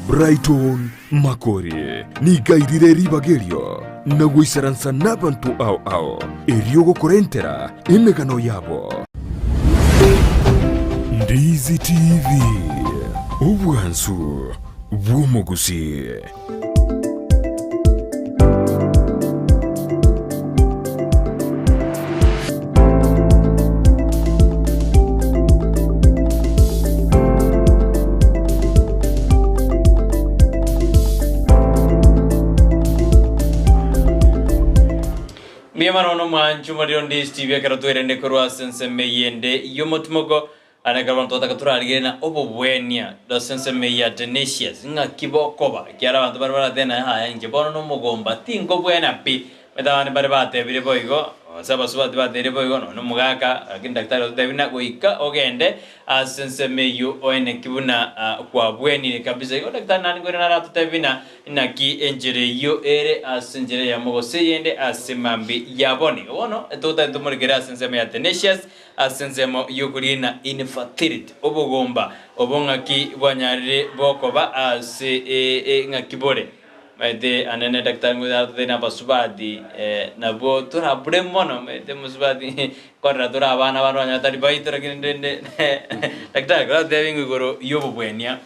Brighton Makori nigo airire ribaga erio na goisaransa nabanto ao ao, erio gokorentera emegano yabo. Ndizi TV, obwansu bw'omogusii. Mbuya mono nomwancho omorero onde Steve ekero twerende korwa ase ensemo eyende y'omotimoko Aye ekero abanto bataka torarigererie na obobwenia ase ensemo eyio ya Tenacious, ng'aki bokoba? Ekiagera abanto baria baratebe naye, Yaya, inche bono nomogomba, tinkobwena pi. Omanyete abande mbare batebire boigo, gose abasubati batebirie boigo, nonya nomogaka, lakini daktari ototebia buna goika ogende ase ensemo eyio oeneki buna kwabwenire kabisa. Igo daktari naende nkoirana aratotebie buna naki enchera eyio ere ase enchera eyemo gose eyende ase mambia ya bono. Igo bono, totagete tomorekere ase ensemo ya Tenacious, Ase ensemo y'okoriina infertility, obogomba obo ng'aki bwanyarire bokoba ase ng'aki bore. Maete anene daktari ngocha aratotebie nabasubati nabwo torabure mono maete mosubati korera tore abana abande banyora tari baito lakini rende daktari koratotebie ng'a igoro y'obobwenia.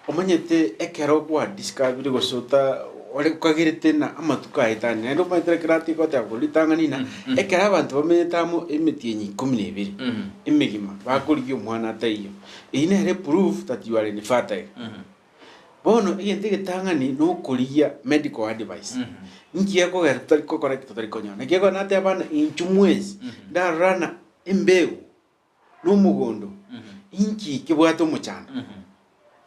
Omanyete ekero gwadiscoverire gose ota ore okagerete na amatuko aetanie naende omanyete ekero ati goteba korwa ritang'ani ng'a ekero abanto bamenyete amo emetienyi ikomi na ebere emegima bakorigia omwana ataiyo, eyio nere eproof that you are infertile. Bono egento egetang'ani na okorigia medical advice, nki gekogera totari gokora ki totari konyora. Naki ekero nateba ng'a inchuo mwensi ndarora ng'a embegu na omogondo, inki kebwate omochando?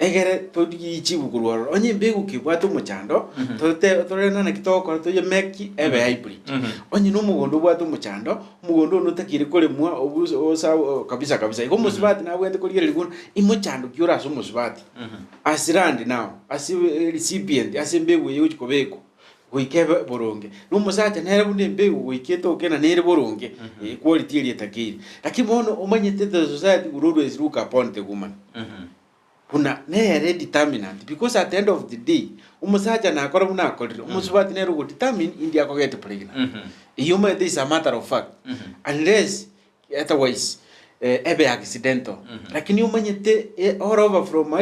Egere torigie richibu korwa ororo. Onye embegu kebwate omochando, tote torore naki togokora toyemeki ebe hybrid. Onye na omogondo obwate omochando, omogondo one otakeire koremwa obuse osa kabisa kabisa. Igo omosubati nabwenerete korigereria buna imochando ki ore ase omosubati, ase land now, ase recipient, ase embegu eye egochi kobekwa. Goika ebe boronge. Na omosacha nere buna embegu goika etoke na nere boronge, equality eria etakeire. Lakini bono omanyete the society will always look upon the woman buna nere determinant because at the end of the day omosacha nakora buna akorire, omosubati nere ogo determine indi ako get pregnant. Eyio omanyete is a matter of fact unless Otherwise ebe accidental. Lakini omanyete all over from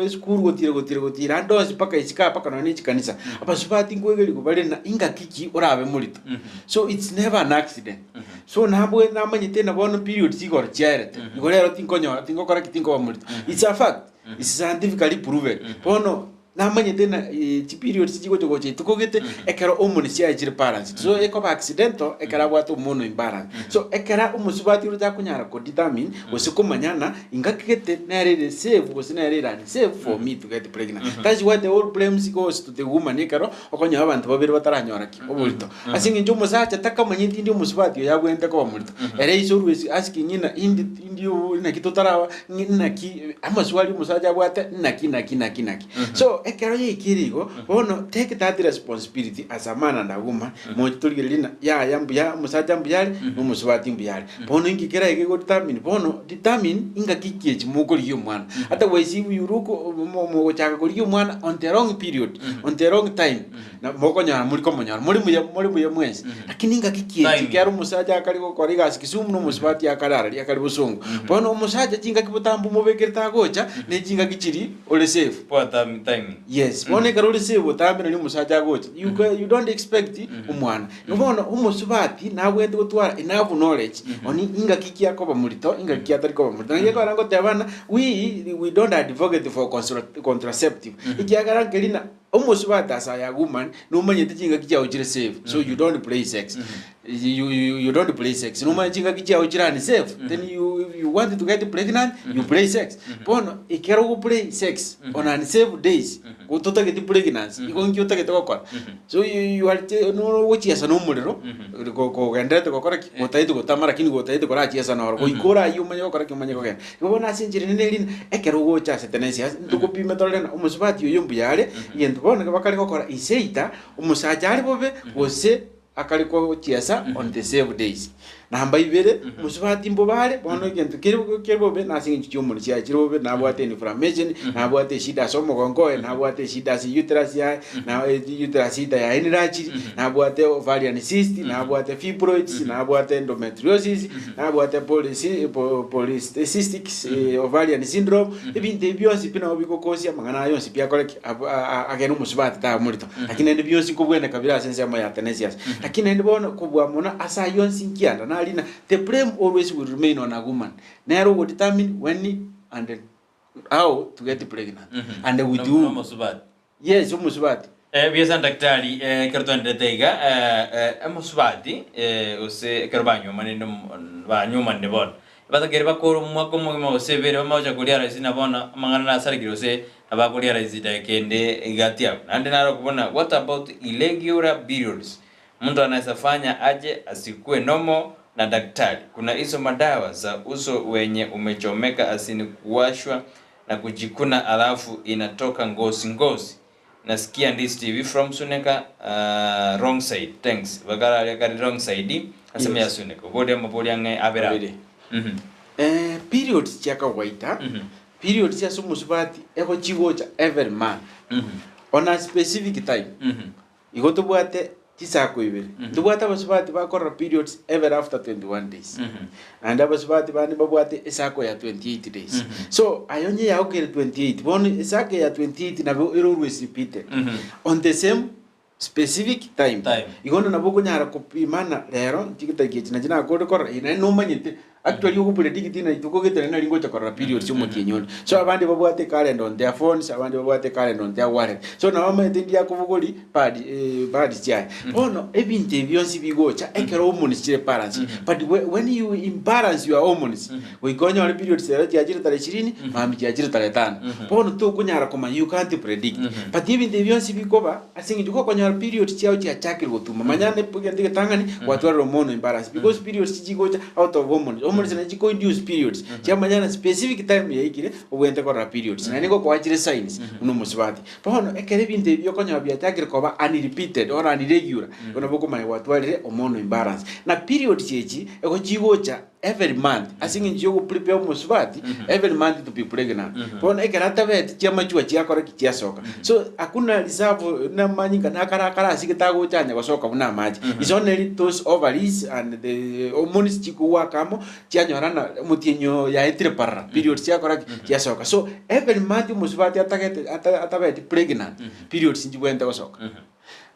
esukuru gotira gotira gotira ande onsi mpaka isiko aa mpaka nonya ne chikanisa, abasubati nkoegerigwa bare na ingaki ki orabe morito. So it's never an accident. So nabwe namanyete na bono periods igoro chiaerete, igo rero tinkonyora tingokora ki tinkoba morito. It's a fact, it's scientifically proven. Bono Namanyete ng'a chiperiods chigocha gocha ituko gete ekero hormones chiaye chire balanced. So ekoba accidental ekero abwate hormonal imbalance. So ekero omosubati ore takonyara ko determine gose komanya ng'a ingaki gete nere ere safe gose nere ere unsafe for me to get pregnant. That's why the whole blames goes to the woman ekero okonyora abanto babere bataranyora ki? Oborito. Ase eng'encho omosacha takamanyeti indi omosubati oyo abwenerete koba morito. Ere is always asking ng'a indi indi naki totaraba ng'i naki amaswali omosacha abwate naki naki naki naki. So ekero yaikire igo, bono take that responsibility as a man and a woman, moche torigererie ng'a yaya mbuya omosacha mbuya are, na omosubati mbuya are. Bono inki kera ege godetermine, bono determine ingaki ki echi mokorigia omwana. Otherwise if you look mogochaka korigia omwana on the wrong period, on the wrong time, na mokonyora mori komonyora, more muya more buya mwensi. Lakini ingaki ki echi Timing. ekero omosacha akare gokora egasi Kisumu na omosubati akare arari akare bosongo. Bono omosacha chingaki botambe omobekerete agocha, ne chingaki chiri ore safe. Poa time- timing. Yes, bono ekero ore safe botambe nari omosacha agocha, you ca- you don't expect omwana. Igo bono omosubati nabwenerete gotwara enough knowledge oni ingaki ki akoba morito, ingaki ki atari koba morito. Naki ekero ngoteba ng'a we we don't advocate for consra- contraceptive, ekiagera nkeri na Omosubati ase aya woman nomanyete chingaki chiao chire safe so you don't play sex you, you, you don't play sex nomanye chingaki chiao chire unsafe then you, if you want to get pregnant you play sex bono ekero ogo play sex on unsafe days totageti pregnancy igo nki otagete gokora so you, you are te- no- ogochiesa na omorero ko- kogenderete gokora ki gotagete gotama lakini gotagete korachiesa noro goika orayie omanye gokora ki omanye kogenda Igo bono ase enchera ende neri ng'a ekero ogocha ase tenensi ase ntogopime torore ng'a omosubati oyo mbuya are, egento bono nigo bakare gokora is either omosacha are bobe gose akare gochiesa on the same days. Namba ibere, omosubati mbobe are, bono egento kere kere bobe nase eng'encho chiomoni chiaye chire bobe, nabwate inflammation, nabwate eshida ase omogongo oye, nabwate eshida ase uterus yaye, na uterus either yaye enlarged, nabwate ovarian cyst, nabwate fibroids, nabwate endometriosis, Nabwate polycystic ovarian syndrome, ebinto ebi bionsi pi nabo bigokosia amang'ana aya onsi pi akore ki? Agende omosubati taba morito. Lakini naende bionsi nkobweneka bire ase ensemo ya tenacious. Lakini naende bono kobua mono ase ayio onsi nkianda nari na the blame always will remain on a woman. Nere ogo determine when and how to get pregnant and with whom. Nomosubati. Yes, omosubati. Ebiasa daktari, ekero twaenderete iga, omosubati gose ekero banywomanire banywomanire bono, batakeire bakore omwaka omogima gose ebere bamanye gocha koria rahisi na bono amang'ana nasarekire gose nabakoria rahisi dakika ende egati abwo. Naende naro okobuna what about irregular periods? Mtu anaeza fanya aje asikue normal na daktari? Kuna hizo madawa za uso wenye umechomeka asini kuwashwa na kujikuna alafu inatoka ngozi ngozi nasikia ndis TV from Suneka uh, wrong side thanks bakararia kari wrong side aseme Yes. ya Suneka oboria amabori ang'e abere Abere. Mhm. Eh, periods chia kawaida Mhm. periods ase omosubati egochigocha every month Mhm. on a specific time Mhm. Igo tobwate chisako ibere. Ntobwate abasubati bakorora periods every after 21 days. Naende abasubati bande mbabwate esako ya 28 days. So aye onye yaokire 28, bono esako ya 28 nabo ere always repeated on the same specific time. Time. Igo onde nabo okonyara kopimana rero chitariki echi nachi nakore korora, eh naende nomanyete Actually ogopredict ng'a rituko gete nari ngocha korora periods omotienyi onde. So abande babwate calendar on their phones, abande babwate calendar on their wallet. So nabo bamaete ndi akobogori pad eh, pads chiaye. Bono ebinto ebi bionsi bigocha ekero hormones chire balance. But we- when you imbalance your hormones, goika onyore periods ero chiachire tarehe ishirini, mambia chiachire tarehe tano. Bono tokonyara komanya, you can't predict. But ebinto ebi bionsi bikoba Ase eng'encho gokonyora periods chiao chiachakire gotuma, manya ne egento egetang'ani gwatwarire hormonal imbalance because periods chichigocha out of hormones. Hormones nachi chiko induce periods, chiamanya na specific time yaikire, obwenerete korora periods. Naende ngokoa chire signs buna omosubati. Bono ekero ebinto ebi okonyora biachakire koba unrepeated or unregular, bono nabo okomanya gwatwarire hormonal imbalance. Na periods echi, ego chigocha every month ase eng'encho ya ogoprepare omosubati every month to be pregnant. Bono ekero atabeti chiamachua chiakora ki? Chiasoka. So hakuna reserve namanyinga nakare akare ase getagocha anya gosoka buna amache. It's only those ovaries and the hormones chikowaka amo chianyorana omotienyi oyo yaetire parara periods chiakora ki? Chiasoka. So every month omosubati atagete ata atabeti pregnant periods nchibwenerete gosoka.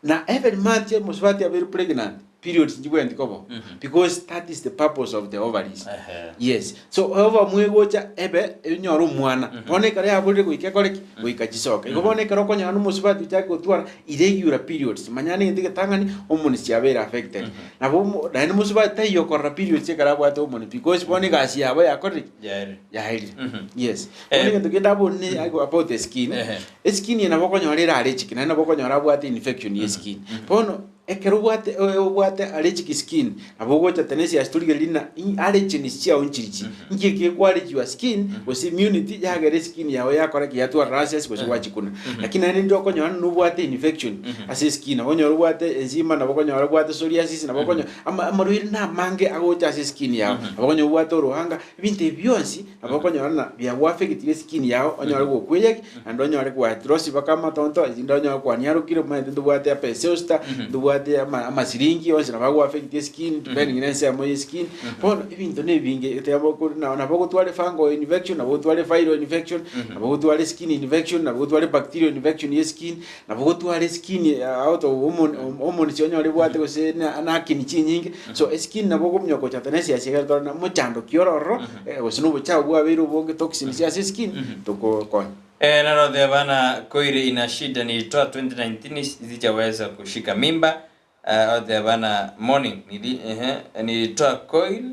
Na every month omosubati abeire pregnant periods nchibwenereti koba oo because that is the purpose of the ovaries. Ehe. Yes. So ovum egocha ebe enyore omwana. Bono ekero yaborire goika ekore ki? Goika chisoke. Igo bono ekero okonyora na omosubati ochake gotwara irregular periods, manya negento egetang'ani hormones chiabeire affected. Nabo omo naende mosubati taiyo okorora periods ekero abwate hormone because bono egasi yabo yakorire ki? Yaerire. Yaerire. Yes. Bono egento kende abwo ne about the skin, Ehe. eskin eye nabo okonyora ere allergic naende nabo okonyora abwate infection ya eskin. Bono ekero obwate obwate allergic skin, nabo ogocha tenacious torigereria ng'a i allergens chiago nchirichi, nki eke gekoallerge your skin gose immunity yagera eskin yago yakora ki? Yatwara rashes gose gwachikuna. Lakini naende ndire okonyora nobwate infection ase eskin, nabo okonyora obwate enzima, nabo okonyora obwate psoriasis, nabo okonyora ama amarwaire na amange agocha ase eskin yago, nabo okonyora obwate orohanga, ebinto ebi bionsi Nabo okonyora ng'a biagoafectire eskin yao, onyore gokweyaki, naende onyore gwarosia mpaka amatonto, erinde onyore kwaniarokire, omanyete ntobwate apeseosta, ntobwate ama amasiringi onsi nabo agoafect eskin, depending na ensemo ya eskin. Bono ebinto na ebinge eteba oko na nabo ogotwara efungal infection, nabo ogotwara eviral infection, nabo ogotwara eskin infection, nabo ogotwara ebacterial infection ya eskin, Nabo ogotwara eskin out of hormone hormones onyore ebwate gose na na acne chinyinge, so eskin nabo okominyoka gocha tenacious ekero tore na mochando ki ore ororo gose na obochafu bwabeire obonge toxins ase eskin tokokonya. Eh, narothe bana koire ina shida nilitoa 2019 sijaweza kushika mimba eh, othe bana morning nili, ehe, nilitoa coil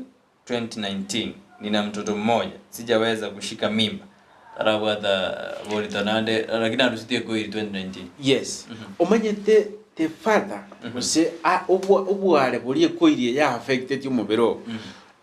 2019 nina mtoto mmoja sijaweza kushika mimba tarabwata borito naende lakini arusitie koiri 2019. Yes, omanyete the father gose a- obwa- obware boria ekoirie ya affecteti omobere oo,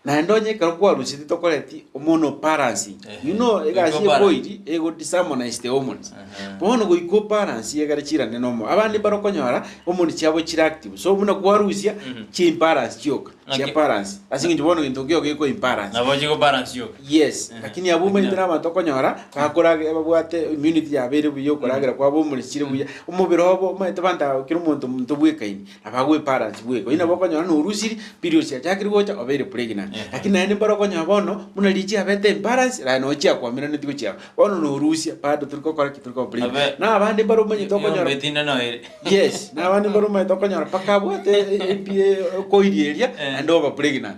naende onye ekero kwaruseti tokoreti omono balancing, you know egasi Goika obalance. ekoiri ego disharmonize the hormones. Bono goika obalance egere chirane nomo, abande mbare okonyora hormones chiabo chire active, so buna kwarusia chiimbalance chioka. Chia Naki- balance. Ase eng'encho bono gento nkeigo geko imbalance. Nabo chigo balance yoka. Yes, lakini abwo omanyete na abanto okonyora bakorage babwate immunity yabo ere buya okoragera kwabo omorisia chire buya, omobere obo omanyete abanto aba kera omonto omonto bwekaini, nabo agoe balance bweka. Oyio nabo okonyora na orusiri, periods chiachakire gocha obeire pregnant. Lakini naende mbare okonyora bono, buna riria chiabete imbalance, naye noo chiakwamiraneti gochia abwo. Bono norusia, bado tori gokora ki? Tori koba pregnant. Abe- Na abande mbare omanyete okonyora Yombe tinde noere. Yes, na abande mbare omanyete okonyora mpaka abwate ebi okoiria eria Eh. naende oba pregnant.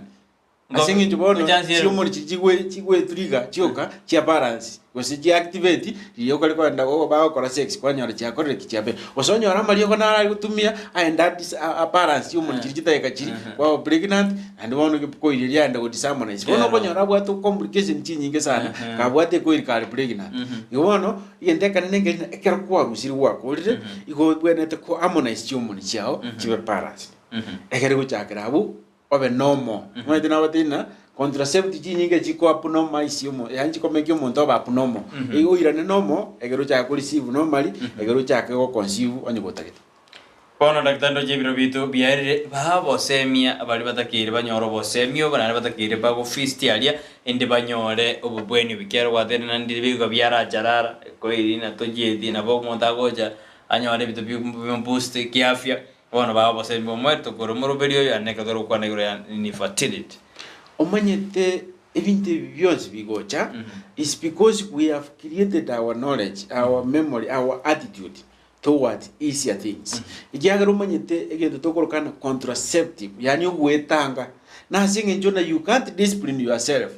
Ngo- Ase eng'encho bono chance ere- chihormone chiria chigwe chigweturiga chioka chia balance gose chia activate riria okare kogenda go bagokora sex kwanyora chiakorire ki chiabeire. Gose onyore amariogo naro are gotumia aende adis a abalance chihormone chiria chidageka chiria kwaba pregnant naende bono koiria eria aende go disharmonize. Bono Ero. okonyora abwate complication chinyinge sana kabwate ekoiri kare pregnant. Igo bono Egento ekenene nkeri ng'a ekero kwarusirie gwakorire, igo obwenerete ko harmonize chihormone chiao chibe balanced. Ekero egochakera abwo, obe normal. Omanyete nabatebi ng'a contraceptive chinyinge chiko abnormize omo yaani chikomeki omonto obe abnormal. Igo oirane normal, ekero ochake ko receive normally, ekero ochake go conceive onye gotagete. Bono daktari ndoche ebiro biaito biaerire, baa obosemia baria batakeire banyore obosemia obo, naende batakeire bagofeast aria, inde banyore obobweni obo, ekiagera gwateire naende ribiga biaracharara, koiri na tochieti, nabo omonto agocha anyore ebinto bimoboost kiafya, bono baa obosemia bomoerio tokore omoroberi oyo naende ekero togokwana igoro ya infertility. Omanyete ebinto ebi bionsi bigocha is because we have created our knowledge, our memory, our attitude towards easier things. Ekiagera omanyete egento tokoroka ng'a contraceptive, yaani ogwetanga, na ase eng'encho na you can't discipline yourself,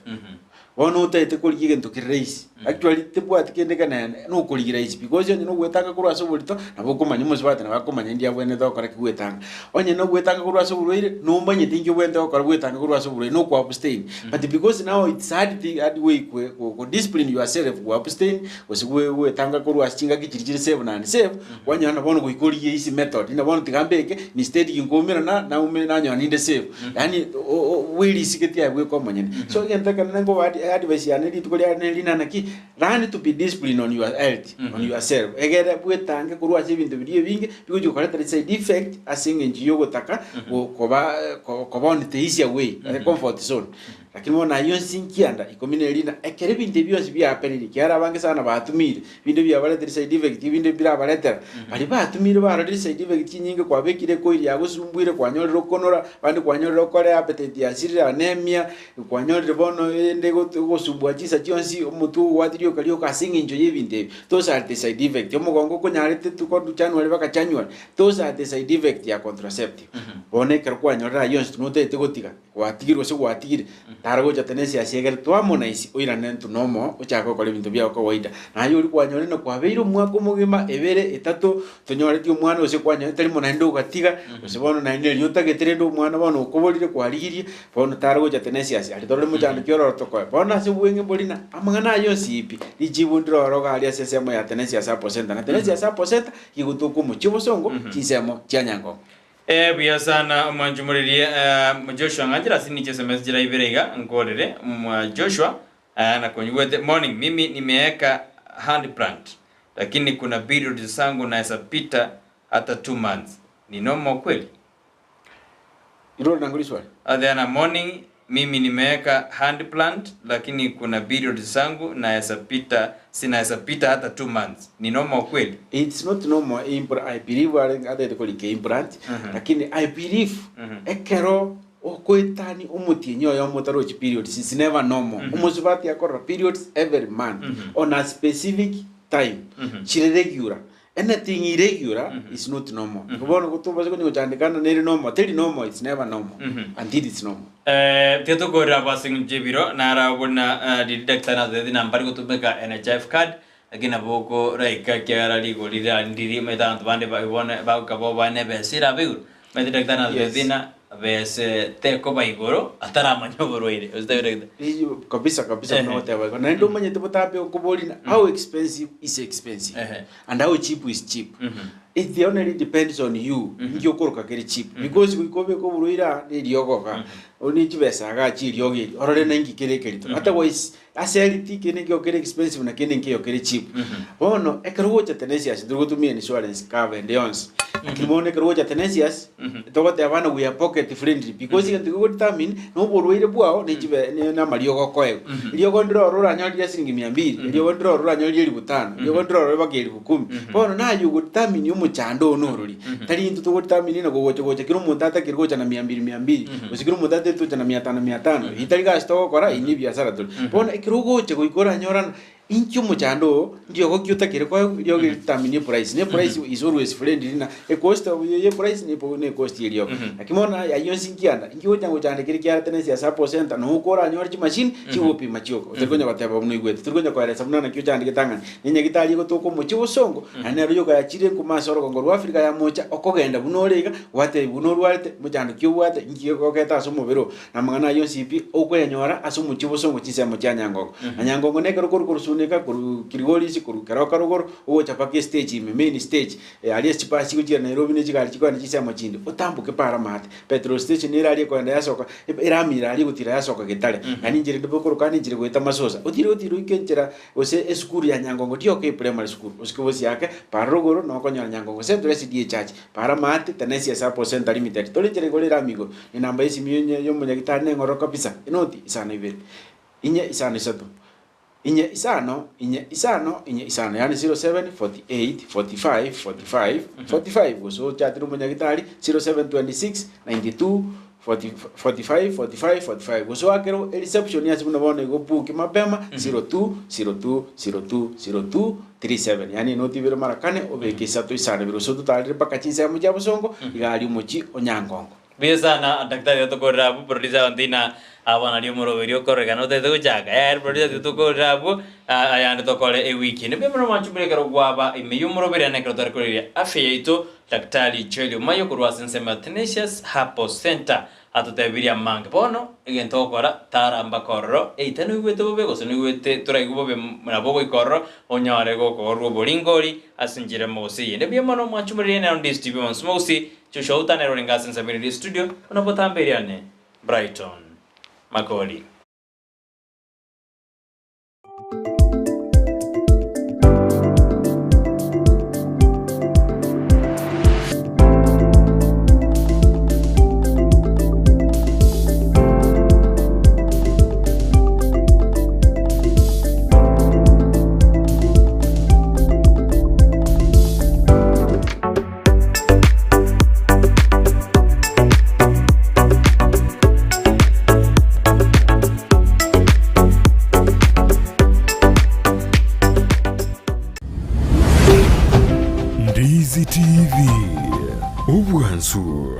bono otagete korigia egento kere rahisi. Actually tebwati kende kenene, nokorigia rahisi because onye nogwetanga korwa ase oborito, nabo okomanya omosubati nabo akomanya ndi abwenerete gokora ki gwetanga. Onye nogwetanga korwa ase oborwaire, nomanyete inki obwenerete gokora gwetanga korwa ase oborwaire, noko abstain. But because now it's hard thing hard way kwe ko ko discipline yourself go abstain, gose gwe gwetanga korwa ase chingaki chiria chire safe na unsafe, kwanyora na bono goika origie easy method, ng'a bono tiga mbeke, instead ginkoumerana, naume nanyora ninde safe. Yaani o- o bwerisigetie aye bweka omonyene. So egento ekenene nkoba adi advice yane rituko riane rina naki, learn to be disciplined on your health, on yourself, egere bwetange korwa ase ebinto biria ebinge, bigochia gokoretera side effect ase eng'encho ya ogotaka go koba ko koba on the easier way, comfort zone. Lakini bono ayio onsi nkianda ikomi na erina, ekero ebinto ebi bionsi biaperire, ekiagera abange sana batumire, ebinde biabaretire side effect, ebinde mbirabaretera. Baria batumire barorire side effect chinyinge kwabekire ekoiri yagosumbuire, kwanyorire okonora, abande kwanyorire okore appetite yasirire, anemia, kwanyorire bono ende egot egosumbua chinsa chionsi, omotwe ogwati rioka rioka ase eng'encho ya ebinto ebi. Those are the side effect. Omogongo okonyarete korwa January mpaka January, those are the side effect ya contraceptive. Bono ekero kwanyorire ayio onsi notagete gotiga. Gwatigire gose gwatigire, tara gocha tenensi ase egere twamonaisi oirane intwe nomo ochake gokora ebinto biao kawaida. Naye oria kwanyorire na kwabeire omwaka omogima, ebere, etato, tonyoreti omwana gose kwanyorete rimo naende ogatiga, gose bono naende riria otagete rende omwana bono okoborire kwarigirie, bono tara gocha tenensi ase aria torore mochando ki ororo tokoe. Bono ase obweng'e mbori na amang'ana aya onsi pi, richibu ndire ororo iga aria ase ensemo ya tenensi ase Aposenta, na tenensi ase Aposenta gigotoka omochie obosongo chinsemo chia Nyangongo. Eh, buya sana omwanchi omoreri eh, Joshua ng'anchera ase niche SMS chira ibere iga nkorere mwa Joshua eh, nakonyigwete morning mimi nimeeka hand plant lakini kuna periods zangu naeza pita hata 2 months ni normal kweli? Irore nango riswali. Adhiana morning Mimi nimeeka hand plant lakini kuna periods zangu naeza pita sinaeza pita hata 2 months ni normal kweli? It's not normal impr I believe are atagete korika implant lakini I believe ekero okoetani omotienyi oyomo otarochi periods it's never normal. Omosubati akorora periods every month on a specific time chire regular Anything irregular is not normal. Igo bono gotobasa konya gochandekana nere normal, teri normal, it's never normal until it's normal. Eh, tiga tokorera abwo ase eng'encho y'ebiro, naro buna eh, riria daktari natotebeti ng'a mbari gotumeka NHIF card, lakini nabo okoraika ekiagera rigori rira ndiri, omanyete abanto bande ba bono bagoka boba nebesa erabe igoro, omanyete daktari natotebeti Yes. ng'a bese tekoba igoro ataramanya oborwaire, gose taibo daktari? Eyio kabisa kabisa buna Ehe. ogoteba igo. Naende omanyete botambe okoboria ng'a how expensive is expensive Ehe. and how cheap is cheap. It only depends on you inki okoroka kere cheap because goika obeke oborwaire aa na eriogo igaa oria ne chibesa igaa chia eriogo erio orore na inki kere ekerito. Otherwise ase eriti kende nkeiyo kere expensive na kende nkeiyo kere cheap. Bono ekero ogocha Tenacious ntori gotumia insurance cover ende yonsi lakini bono ekero ogocha Tenacious togoteba bana we are pocket friendly because egento kegodetermine na oborwaire bwao ne chibe ne na amariogo okoegwa. Eriogo ndire ororo oranyore ria siringi mia mbiri, eriogo ndire ororo oranyore ria elifu tano, eriogo ndire ororo mpaka elifu kumi. Bono naye ogodetermine omochando oo norori. Tari intwe togodetermine na gogocha gocha kera omonto atakire gocha na mia mbiri mia mbiri, gose kera omonto atagete gocha na mia tano mia tano, eyio tari gasi togokora, eyio ne ebiasara tore. Bono ekero ogocha goika oranyorana, inki omochando oo, ndiogo ki otakire koegwa, eriogo eri determine eprice, na eprice is always friendly na ecost ya eprice na epo na ecost ya eriogo. Lakini bono ayio onsi nkianda, inki ogocha gochanda kere kiarete na esiasa hapo center, noko oranyore chimashini chigopima chioka, otari konya goteba buna oigwete, tori konya koeresa buna naki ochandegete ang'ana. Na enyagitari egotoka omochie bosongo, naende nero yoka yachire nkuma ase orogongo rwa Africa ya mocha, okogenda buna ore iga, gwatebigwa buna orwarete, mochando ki obwate, inki gekogoketa ase omobere oo. Na amang'ana ayio onsi pi okoyanyora ase omochie bosongo chinsemo chia Nyangongo. Na Nyangongo nekero korwa korusuneka korwa Kilgoris korwa Keroka rogoro ogocha mpaka estage ime, main stage, aria ase chibasi chigochiira Nairobi ne chigari chikoenda chinsemo chinde, otamboke para maate. Petrol station ere aria ekoenda yasoka, eramire aria egotira yasoka Getare. Yaani enchera ende bokoroka ande enchera goeta Masosa. Otire otire oike enchera gose esukuru ya Nyangongo rioka eprimary school, osike bosiake, para rogoro nokonyora Nyangongo Central SDA Church. Para maate, Tenesia Sacco Centre Limited. Tore enchera igoro erami igoro. Enamba y'esimi y'onye y'omonyagitari neng'ororo kabisa, enoti isano ibere, inye isano isato, inye isano, inye isano, inye isano, yaani 07 48 45 45 45, gose ochatire omonyagitari 07 26 92 40 45 45 45, gose oakere ereception ase buna bono igo obuki mapema 02 02 02 02 37, yaani enoti ibere mara kane obeke isato isano ibere gose ototarere mpaka chinsemo chia bosongo iga aria omochie o Nyangongo. Buya sana daktari otokorera abwo producer abanto ina Abwo nario omoroberi okorekana otagete gochaka. Yaya rirorio riaito tokorera abwo, ayande tokore ewiki ende. Mbuya mono mwanche buya ekero gwaba ime y'omoroberi naende ekero tware koreria afya yaito, Daktari Joel Omayo korwa ase ensemo ya Tenacious Herbal Centre atotebirie amange. Bono egento ogokora tara mpaka ororo, either noigwete bobe gose noigwete toraigwe bobe nabo ogoika ororo onyore gokorwa oboringori ase enchera emo gose eyende. Mbuya mono mwanche omoreri ene Ondies TV Onsi Mogusii, Joshua Outa nere orenge ase ensemo ere studio, buna botambe eriane. Brighton Makori. Ndizi TV, obwansu.